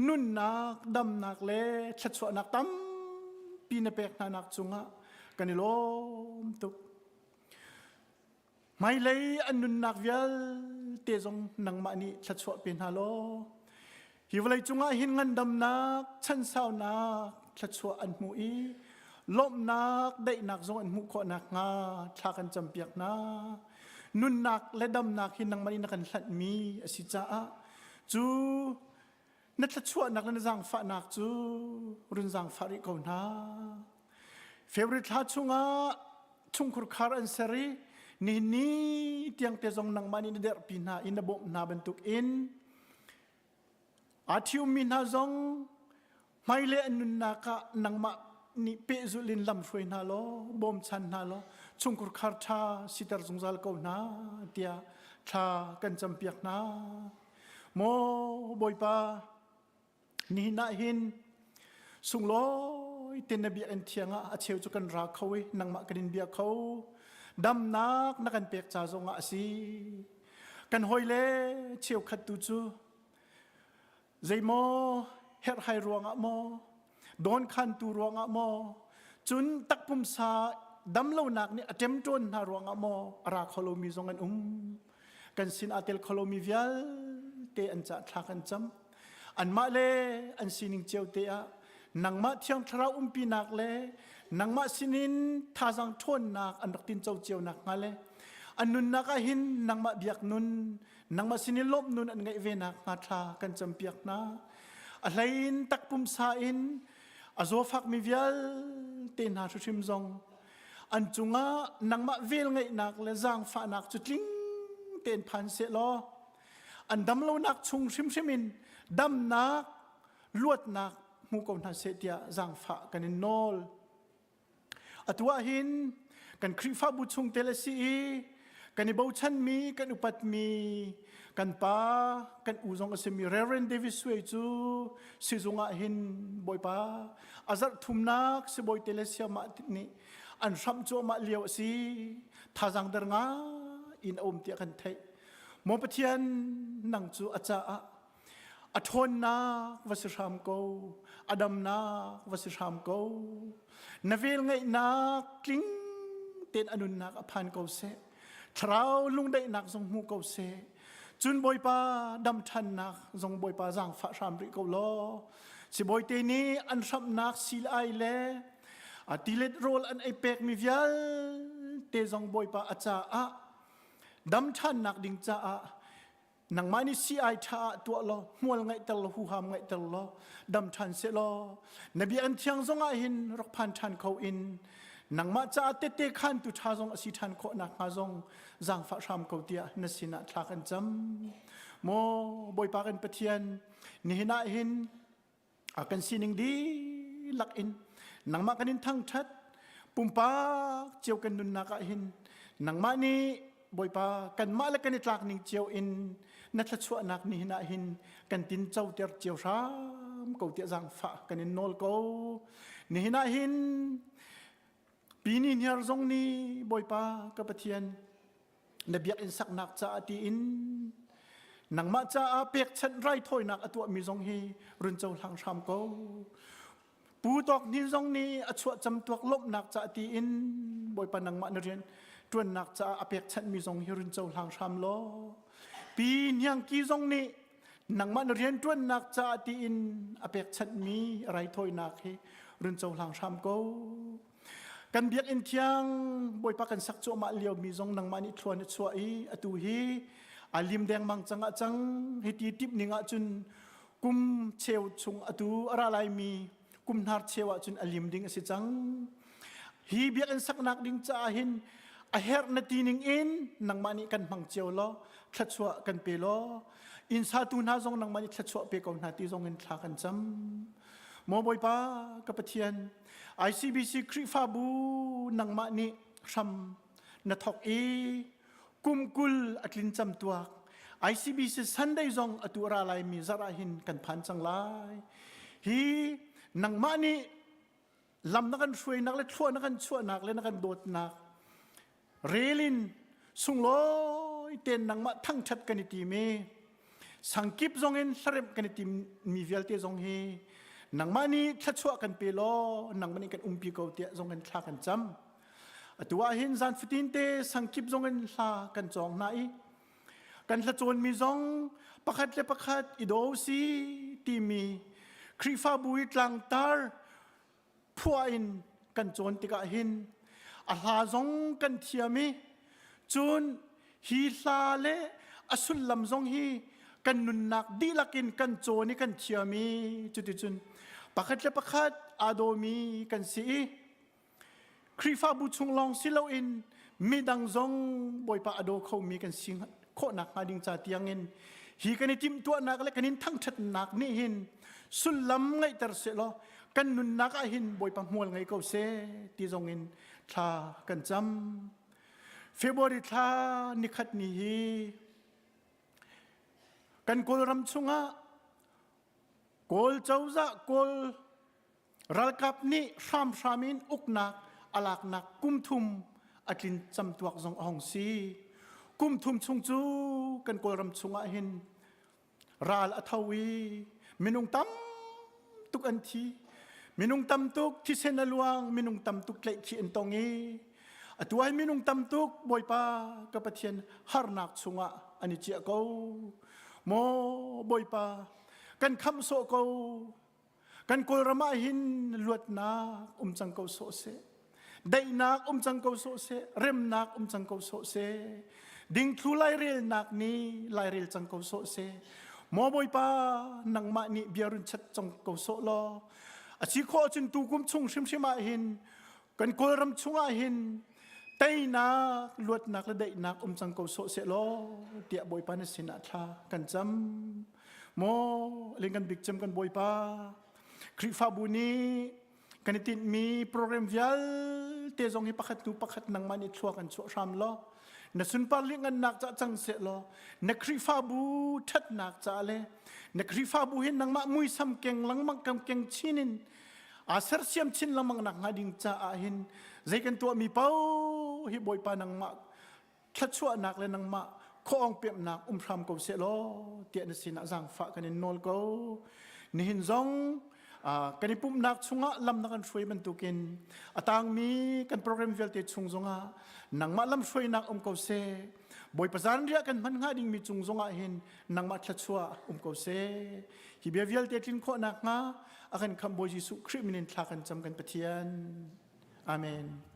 nunnak, damnak le thluachuahnak tampi na pek hna nak cungah kan i lawm tuk. Hmailei an nunnak vialte zong nangmah nih thluachuah pe hna law Hi vawlei cungah hin ngandamnak, chansaunak, thluachuah an hmu i lawmhnak, daihnak zong an hmuh khawh nakhnga thla kan campiak hna. Nunnak le damnak hi nangmah nih na kan hlanhmi a si caah cu na thluachuahnak le na zaangfahnak cu run zaangfah rih ko hna. February thla chungah chungkhur khar an ser i nihin ni tiang te zong nangmah nih na derhpi hna i na bawmh hna bantuk in Aa ṭhiummi hna zong hmailei an nunnak ah nangmah nih pehzulh in lamhruai hna law bawmchan hna law chungkhur khar ṭha siter zungzal ko hna tiah thla kan campiak hna. Maw Bawipa, nihin ah hin sunglawi ten na biakinn thiang ah a cheu cu kan ra kho i nangmah kan in bia kho. Damnak na kan pek ca zongah a si. Kan hawile cheukhat tu cu Zeimaw herhhai ruangah maw, dawnkhantu ruangah maw, cun takpumsa damlonak nih a ṭemṭawn hna ruangah maw a ra kho lomi zong an um. Kan sin aa tel kho lomi vialte an cah thla kan cam. Anmah le an sining cio te ah nangmah Thiang Thlarau umpinak le nangmah sinin thazaang ṭhawnnak an rak tinco cio nakhnga le an nunnak ah hin nangmah biak nun Nangmah sin i lawmh nun an ngeih ve nakhnga thla kan campiak hna. A hlei in takpumsa in a zawfakmi vialte hna hrimhrim zong an cungah nangmah velngeihnak le zaangfahnak cu tling tein phan seh law an damlonak chung hrimhrim in damnak luatnak hmu ko hna seh tiah zaangfah kan in nawl. Atu ah hin kan Khrihfabu chungtel a si i kan i bochanmi, kan upatmi, kan pa, kan u zong a simi Reverend David Sui cu sizung ah hin Bawipa a zarh thumnak sibawi te le siamah nih an hramh cuahmah lio a si. Thazaang der ngai in a um tiah kan theih. Maw Pathian nang cu a caah A ṭhawnnak va si hram ko, a damnak va si hram ko. Na velngeihnak tling tein a nunnak a phan ko seh. Thlarau lungdaihnak zong hmu ko seh. Cun Bawipa dam ṭhannak zong Bawipa zaangfah hram rih ko law. Sibawite nih an hramhnak sil ai le a tilet rawl an ei pekmi vialte zong Bawipa a caah dam ṭhannak ding caah Nangmah nih sii-ai ṭha ah tuah law hmual ngeihter law huham ngeihter law dam ṭhan seh law na biakinn thiang zongah hin rak phan ṭhan kho in nangmah caah tette khantu ṭha zong a si ṭhan khawh nakhnga zong zaangfah hram ko tiah na sinah thla kan cam. Maw Bawipa kan Pathian, nihin ah hin a kan sining dihlak in nangmah kan in thangṭhat pumpak cio kan nunnak ah hin nangmah nih Bawipa kanmah le kan i tlak ning cio in na thluachuahnak nihin ah hin kan tin coter cio hram ko tiah zaangfah kan in nawl ko nihin ah hin pini hniar zong nih Bawipa ka Pathian na biakinn saknak caah tiin nangmah caah pekchanh raithawinak a tuahmi zong hi run cohlang hram ko Pu Tawk Hnin zong nih a chuah camtuak lawmhnak caah tiin Bawipa nangmah na rian ṭuannak caah a pekchanhmi zong hi run cohlang hram law Pi Hniang Ki zong nih nangmah na rian ṭuannak caah tiin a pekchanhmi raithawinak hi run cohlang hram ko Kan biakinn thiang Bawipa kan sak cuahmah liomi zong nangmah nih thluan na chuah i atu hi a lim dengmang cang ah cang hiti timh ning ahcun kum cheu chung atu a ra laimi kum hnar cheu ahcun a lim ding a si cang. Hi biakinn saknak ding caah hin a herh na ti ning in nangmah nih kan hmang cio law thluachuah kan pe law inn satu hna zong nangmah nih thluachuah pe ko hna ti zong in thla kan cam. Maw Bawipa ka Pathian ICBC Khrihfabu nangmah nih hram na thawk i kum 20 a tlin cam tuak ICBC Sunday zong atu ra laimi zarh ah hin kan phan cang lai. Hi nangmah nih lam na kan hruainak le thlua na kan chuahnak le na kan dawtnak Relin sunglawi tein nangmah thangṭhat kan i tim i sangkip zongin hlaremh kan i timmi vialte zong hi nangmah nih thluachuah kan pe law nangmah nih kan umpi ko tiah zong in thla kan cam. Atu ah hin zan fatin te sangkip zongin hla kan cawng hna i kan hla cawnmi zong pakhat le pakhat i daw si timi Khrihfabu i tlangtar phuah in kan cawn tikah hin a hla zong kan thiam i cun hi hla le a sullam zong hi kan nunnak dihlak in kan cawn i kan thiam i cuticun pakhat le pakhat aa dawmi kan si i Khrihfabu chung lawng si loin midang zong Bawipa a daw khomi kan si khawhnak hnga ding ca tiangin hi kan i timhtuahnak le kan in thangṭhatnak nih hin sullam ngeihter sehlaw kan nunnak ah hin Bawipa hmual ngei ko seh ti zong in thla kan cam. February thla nikhat ni hi Kan Kawlram chungah Kawl cozah Kawl ralkap nih hramhram in uknak a laknak kum thum a tlin camtuak zong a hong si. Kum thum chung cu kan Kawlram chungah hin ral a tho i minung tam tuk an thi. Minung tam tuk thisen a luang, minung tam tuk tlaihkhih an tong i atu ai minung tam tuk Bawipa ka Pathian harnak chungah an i ciah ko. Maw Bawipa kan khamh sawh ko. Kan Kawlram ah hin luatnak um cang ko sawh seh. Daihnak um cang ko sawh seh. Remnak um cang ko sawh seh. Dingthlu lairelnak nih lairel cang ko sawh seh. Maw Bawipa nangmah nih bia run chat cang ko sawh law. A si khawh ahcun tukum chung hrimhrim ah hin kan Kawlram chungah hin teinak luatnak le daihnak um cang ko sawh seh law tiah Bawipa na sinah thla kan cam. Maw ling kan bik cem kan Bawipa Khrihfabu nih kan i tinhmi program vialte zong hi pakhat hnu pakhat nangmah nih thlua kan chuah hram law na sunpar lihngannak ca cang seh law na Khrihfabu ṭhatnak ca le na Khrihfabu hin nangmah muisam keng lengmang kam keng chin in aa sersiam chin lengmang nak hnga ding caah hin zei kan tuahmi paoh hi Bawipa nangmah thluachuahnak le nangmah khuaawng pemhnak um hram ko seh law tiah na sinah zaangfah kan in nawl ko. Nihin zong kan i pumhnak chungah lam na kan hruai bantukin a tangmi kan program vialte chung zongah nangmah lam hruainak um ko seh. Bawipa zanriah kan hman hnga dingmi cung zongah hin nangmah thluachuah um ko seh. Hi bia vialte tlin khawh nakhnga a kan khamh Bawi Jesuh Khrih min in thla kan cam kan Pathian. Amen.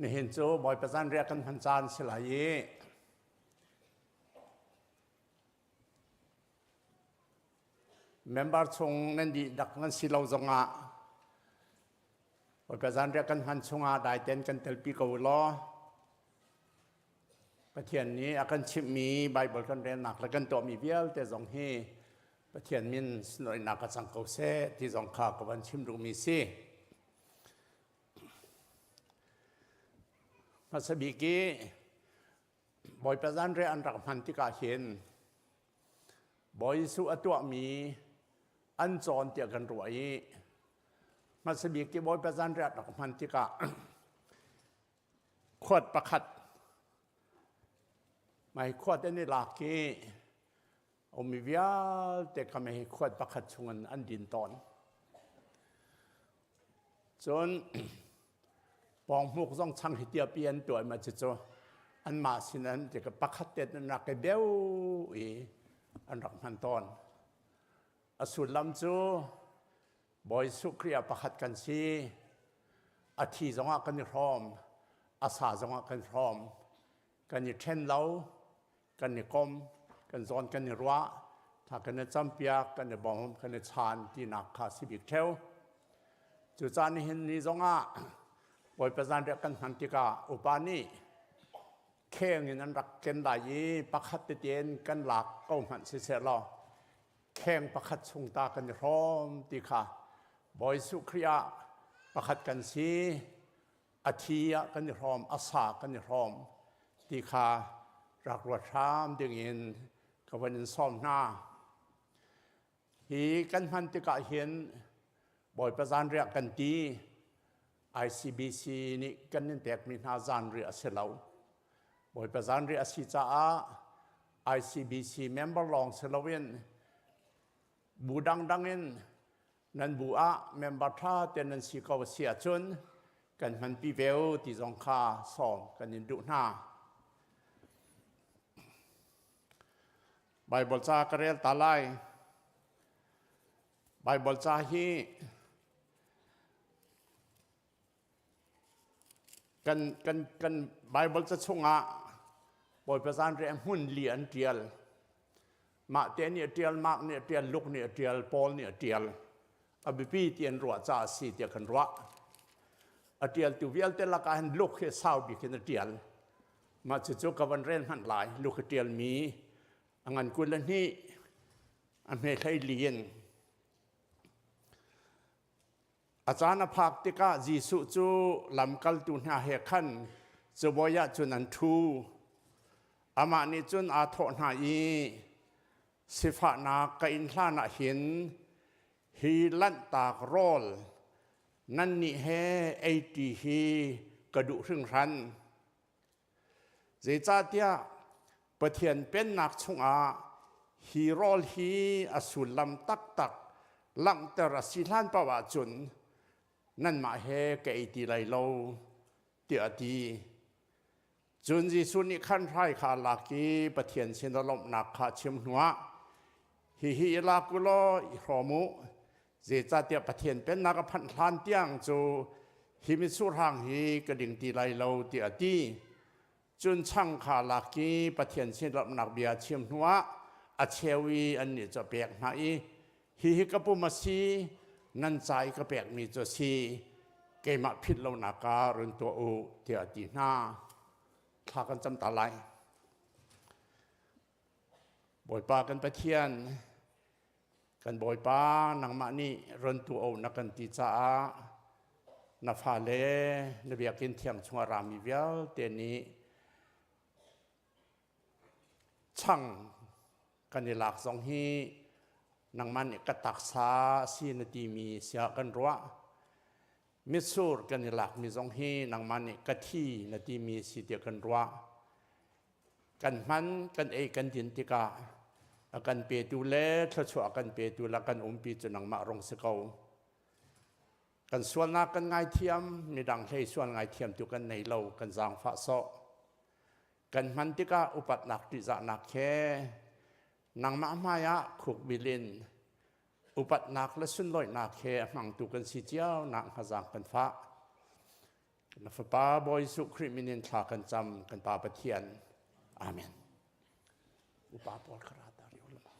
Nihin cu Bawipa zanriah kan hman caan si lai i member chung nan dih dak nan si lo zongah Bawipa zanriah kan hman chungah daiten kan telpi ko law Pathian nih a kan chimhmi Baibal kan relnak le kan tuahmi vialte zong hi Pathian min sunlawinak a cang ko seh ti zong kha ka van chim duhmi si. Hmasa bik i Bawipa zanriah an rak hman tikah hin Bawi Jesuh a tuahmi an cawn tiah kan ruah i hmasa bik i Bawipa zanriah rak hman tikah khuat pakhat mai khuat an i lak i ummi vialte kha mei khuat pakhat chungin an din tawn. Cun pawnghmuk zong chang hi tiapi an tuah ma cucu anmah sin an ti pakhat te an rak i beu i an rak hman tawn. A sullam cu Bawi Jesuh Khrih ah pakhat kan si. A thi zongah kan i hrawm, a sa zongah kan hrawm. Kan i ṭhen lo, kan i kom, kan zawn kan i ruah, tha kan i campiak, kan i bawm, kan i chaan tinak kha si bik ṭheo. Cucaah nihin ni zongah Bawipa zanriah kan hman tikah upa nih kheng in an rak ken lai i pakhat tete in kan lak ko hmanh siseh law kheng pakhat chung ta kan i hrawm ti kha Bawi Jesuh Khrih ah pakhat kan si a thi ah kan i hrawm a sa kan i hrawm ti kha rak ruat hram ding in ka van in sawm hna. Hi kan hman tikah hin Bawipa zanriah kan ti ICBC nih kan in pekmi hna zanriah a si lo. Bawipa zanriah a si caah ICBC member lawng si loin bu dangdang in nan bu ah member ṭha te nan si ko a si ahcun kan hmanpi ve u ti zong kha sawm kan in duh hna. Baibal ca ka rel ta lai. Baibal ca hi kan kan kan Baibal ca chungah Bawipa zanriah hmun li an ṭial. Mah te nih a ṭial, Mark nih a ṭial, Luke nih a ṭial, Paul nih a ṭial. A biapi ti an ruah caah a si tiah kan ruah. A ṭialtu vialte lakah hin Luke hi sau bik in a ṭial. Mah cucu ka van rel hmanh lai. Luke a ṭialmi a ngan 22 a hme hlei li in A caan a phak tikah Jesuh cu lamkaltu hna he khan cabuai ah cun an ṭhu. Amah nih cun aa thawh hna i, Sifahnak ka inn hlanah hin hi lanhtak rawl nannih he eiṭi hi ka duh hringhran. Zeicahtiah Pathian Pennak chungah hi rawl hi a sullam taktak langhter a si hlan paoh ahcun nanmah he ka ei ti lai lo, tiah a ti. Cun Jesuh nih khan hrai kha a lak i Pathian sin a lawmhnak kha a chim hnuah, Hihi i lak u law i hrawm u, Zeicahtiah Pathian Pennak a phanh hlan tiang cu hi mitsur hang hi ka ding ti lai lo tiah a ti. Cun chang kha lak i Pathian sin lawmhnak bia chim hnuah a cheu i annih cu a pek hna i hihi ka pum a si, nan ca i ka pekmi cu a si, keimah philh lonak ah run tuah u tiah a ti hna. Thla kan cam ta lai. Bawipa kan Pathian, Kan Bawipa, nangmah nih run tu o na kan ti caah na fale na biakinn thiang chungah rami vialte nih chang kan i lak zong hi nangmah nih ka taksa si na timi siah kan ruah. Mitsur kan i lakmi zong hi nangmah nih ka thi na timi si tiah kan ruah. Kan hman, kan ei, kan din tikah a kan petu le thluachuah a kan petu le kan umpi cu nangmah rung si ko. Kan sualnak kan ngaithiam, midang hlei sual ngaithiamtu kan nei lo, kan zaangfah sawh. Kan hman tikah upatnak ṭihzahnak he nangmah hmai ah khukbil in upatnak le sunlawihnak he a hmangtu kan si cio nak hnga zaang kan fah. Na Fapa Bawi Jesuh Khrih min in thla kan cam kan Pa Pathian. Amen. Upa pawl kha ra ta riu lama.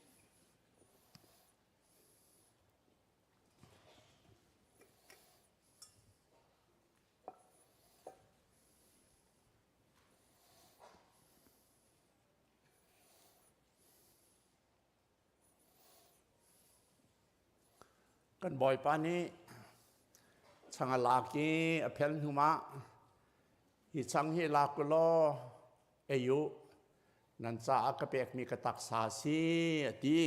Kan Bawipa nih chang a lak i a phel hnu ah hi chang hi lak u law ei u nan caah ka pekmi ka taksa a si a ti.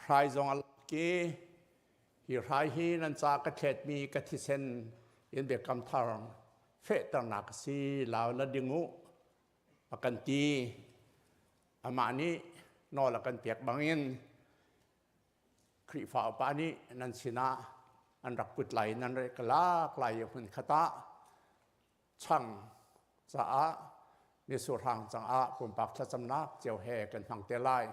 Hrai zong a lak i hi hrai hi nan caah ka thletmi ka thisen in biakam thar fehternak a si lau la ding u a kan ti. Amah nih nawl a kan pek bangin Khrihfa upa nih nan sinah an rak put lai nan rak lak lai i hmun khat ah chang caah misurhang cangah pumpak thlacamnak cio he kan hmang te lai.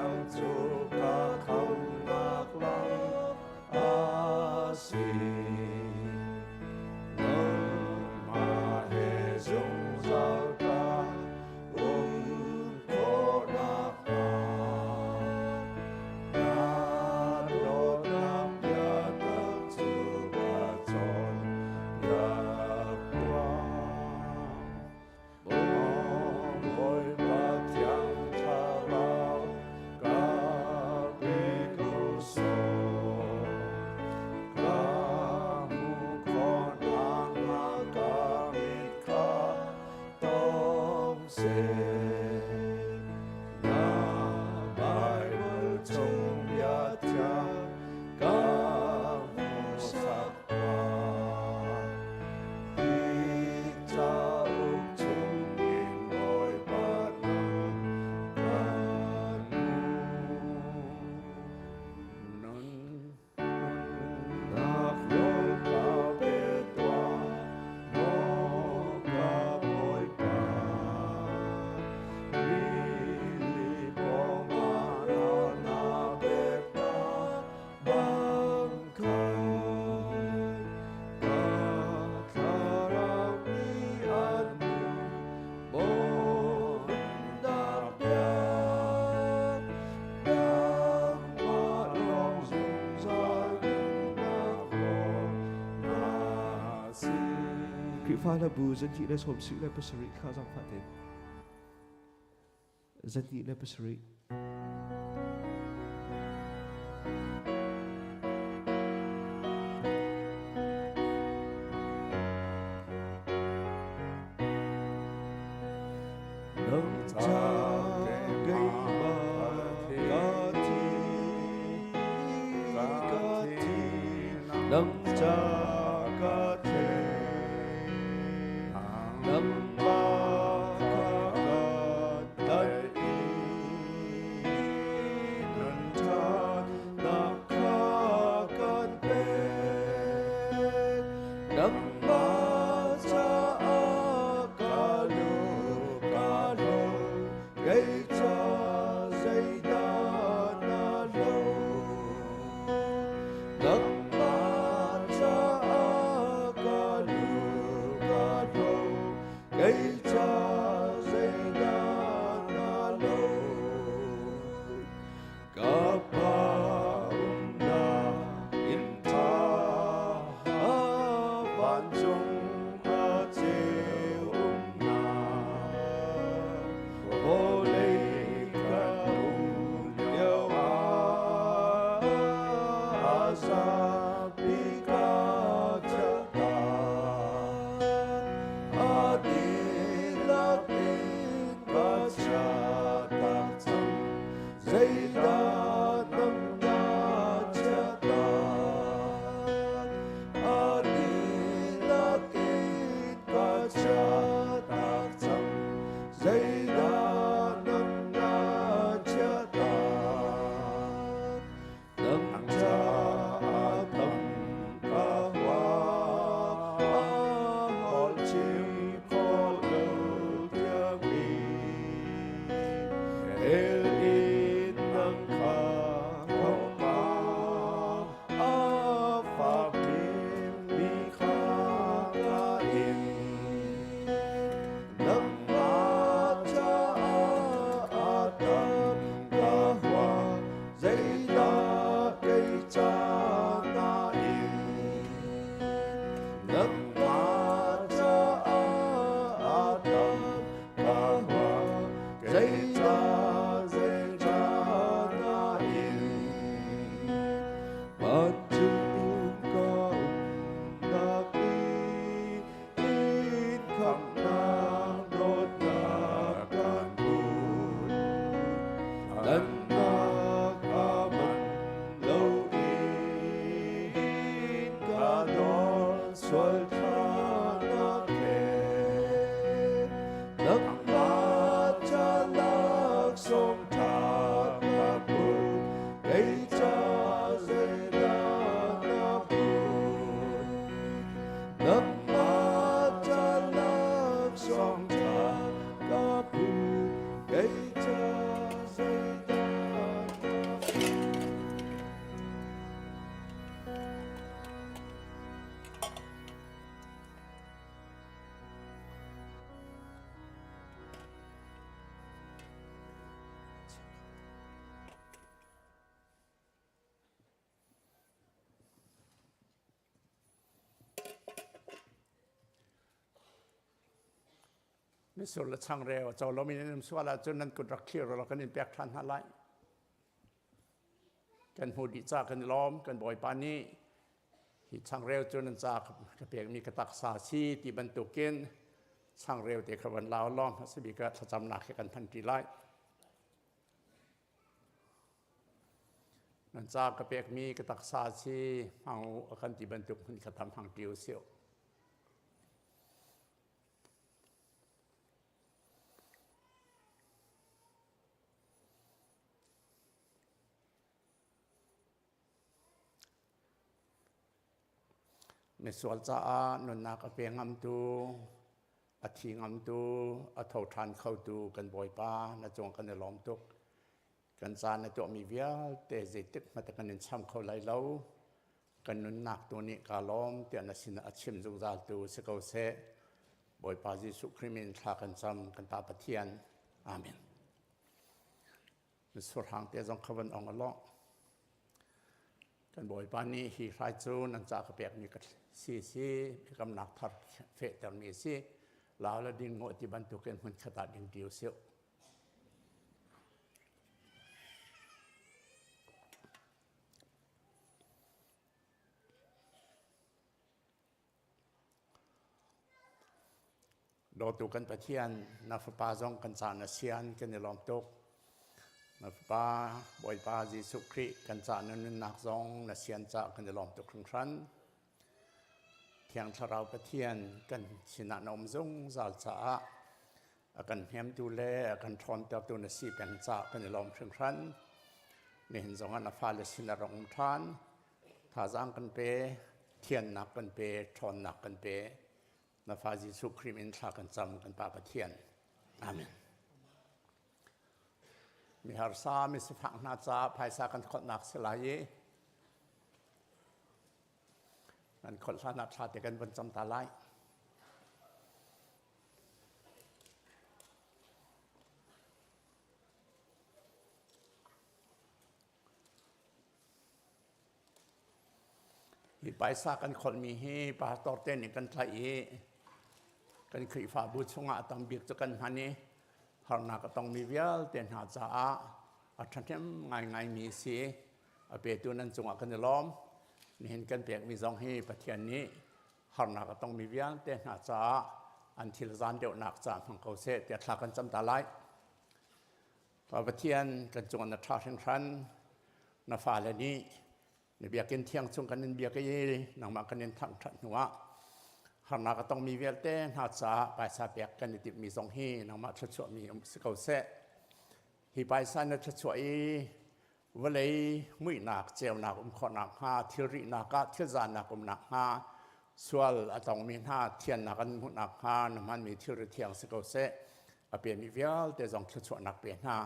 thiang cu ka khamnak lam a si. Nangmah he zungzal ka um khawhnak hnga, na dawtnak biatak cu ka cawnpiak tuah. Bawipa Thiang Thlarau ka pe ko sawh. Ka hmuh khawh nakhnga ka mit kha tawng seh. Na Baibal chung bia thiang ka hmuhsak tuah. Hi cauk chungin Bawipa nang kan hmuh. Nunnak rawl ka pe tuah, maw ka Bawipa. Rili pawngah rawl na pek hna bang khan. Ka thlarau nih an duh bawmhnak bia. Nangmah lawng zungzal nunnak rawl na si. Khrihfa hlabu 277 kha zaangfah tein. 207. Nang ca keimah ka thi, ka thi, nang ca ka the, nangmah kha ka tlaih i nun ṭhatnak kha kan pek. Nangmah caah ka lu ka lo, kei ca zeidah na lo? Nangmah caah ka lu ka lo, kei ca zeidah na lo? Ka pa umnak inn ṭha vancung a ceu umnak vawlei kan um lio ah a zapi ka chiahta a dihlak in ka chiahtak cang Zeidah nang na chiahtak? A dihlak in ka chiahtak cang. Zeidah nang na chiahtak? Nang caah tam ka huah, holh chim khawh lo tiangin. Hell in nang Mitsur le changreu a co lomi nan um sual ahcun nan kut rak thlir law kan in pek ṭhan hna lai. Kan hmuh dih ca kan i lawm, kan Bawipa nih hi changreu cu nan ca ka pekmi ka taksa si ti bantukin changreu te kha van lau law hmasa bik ah thlacamnak he kan hman ṭi lai. Nan ca ka pekmi ka taksa si hmang u a kan ti bantuk hmun kha tam hmang ṭi u sih. Misual caah nunnak a pe ngamtu, a thi ngamtu, a tho ṭhan khotu kan Bawipa na cung kan i lawm tuk. Kan ca na tuahmi vialte zeitik hmanh kan in cham kho lai lo. Kan nunnak tu nih kaa lawm tiah na sinah a chim zungzaltu si ko seh. Bawipa Jesuh Khrih min thla kan cam kan Pa Pathian. Amen. Misurhang te zong kha van ong alawh. Kan Bawipa nih hi hrai cu nan ca ka pekmi ka si si biakamnak thar fehtermi si lau le ding ngawh ti bantukin hmun khat ah ding ti usih. Dawtu kan Pathian, na Fapa zong kan ca na sian kan i lawm tuk. Na Fapa Bawipa Jesuh Khrih kan ca na nunnak zong na sian ca kan i lawm tuk hringhran. Thiang Thlarau Pathian kan sinah na um zungzal caah a kan hnemtu le a kan ṭhawntertu na si peng caah kan i lawm hringhran. Nihin zong ah na fale sin a rak um ṭhan. Thazaang kan pe, thiannak kan pe, ṭhawnnak kan pe. Na fa Jesuh Khrih min thla kan cam kan Pa Pathian. Amen. Mi harsa mi sifak hna caah phaisa kan khawtnak si lai i kan khawlh hlan ah thla te kan von cam ta lai. Hi paisa kan kholhmi hi pastor te nih kan tlaih i kan Khrihfabu chungah a tam bik cu kan hman i harnak a tongmi vialte hna caah a ṭhahnem ngaingaimi a si. A petu nan cungah kan i lawm. Nihin kan pekmi zong hi Pathian nih harnak a tongmi vialte hna caah an thil zan deuhnak caah hmang ko seh tiah thla kan cam ta lai. Pa Pathian kan cungah na ṭha hringhran. Na fale nih na biakinn thiang chung kan in biak i nangmah kan in thangṭhat hnuah harnak a tongmi vialte hna caah paisa pek kan i timhmi zong hi nangmah thluachuahmi um si ko seh. Hi paisa na thluachuah i vawlei muihnak ceunak um khawhnak hnga thilrihnak ah thilzaannak umnak hnga sual a tongmi hna thiannak an hmuhnak hnga na hmanmi thilri thiang si ko seh. A pemi vialte zong thluachuahnak pe hna.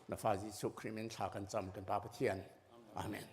Na fa Jesuh Khrih min thla kan cam kan Pa Pathian. Amen.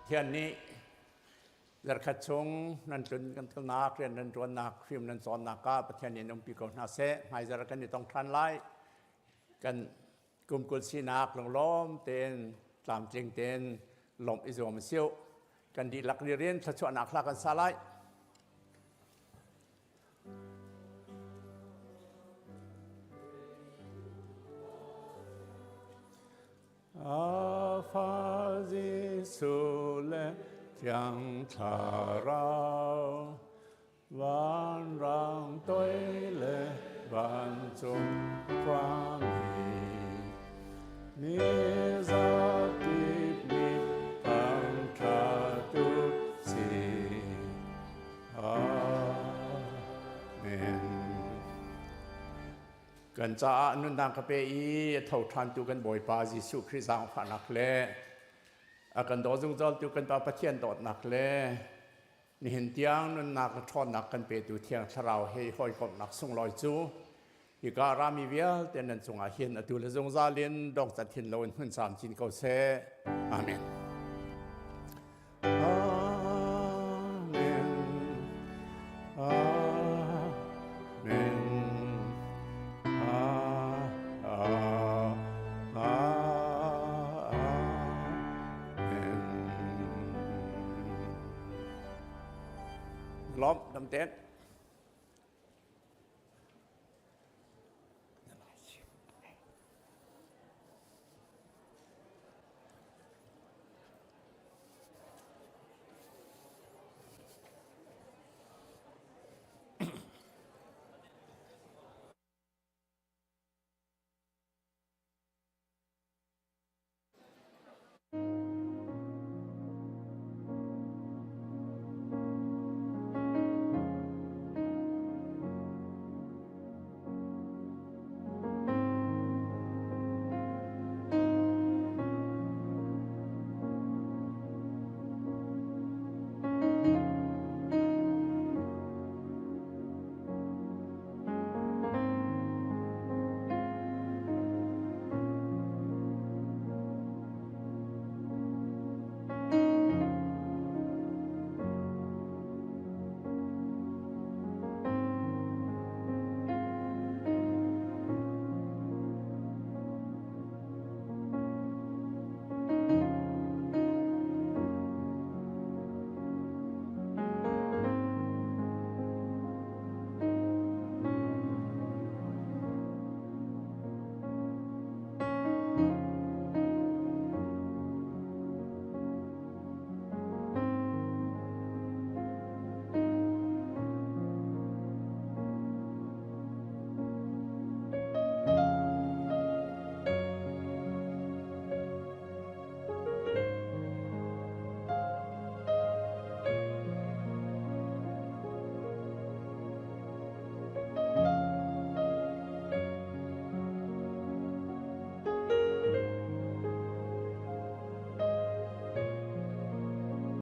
Pathian nih zarkhat chung nan tlun kan tlunnak rian nan ṭuannak hrim nan cawnnak ah Pathian nih in umpi ko hna seh. Hmaizarh kan i tong ṭhan lai. Kan kum 20 sinak lunglawm tein tlamtling tein lawmh i zuam siu. Kan dihlak ririn thluachuahnak hla kan sa lai. A fa Jesuh le Thiang Thlarau vanrang toi le vancung khuami mi zakip nih thangṭhat u sih. Amen. Kan caah nunnak ka pe i a tho ṭhantu kan Bawipa Jesuh Khrih zaangfahnak le a kan daw zungzaltu kan Pa Pathian dawtnak le nihin tiang nunnak le ṭhawnnak kan petu Thiang Thlarau he hawikomhnak sunglawi cu hika rami vialte nan cungah hin atu le zungzal in dongcat hin loin hmun camcin ko seh. Amen. Amen. Amen. Amen. Lawm dam ten.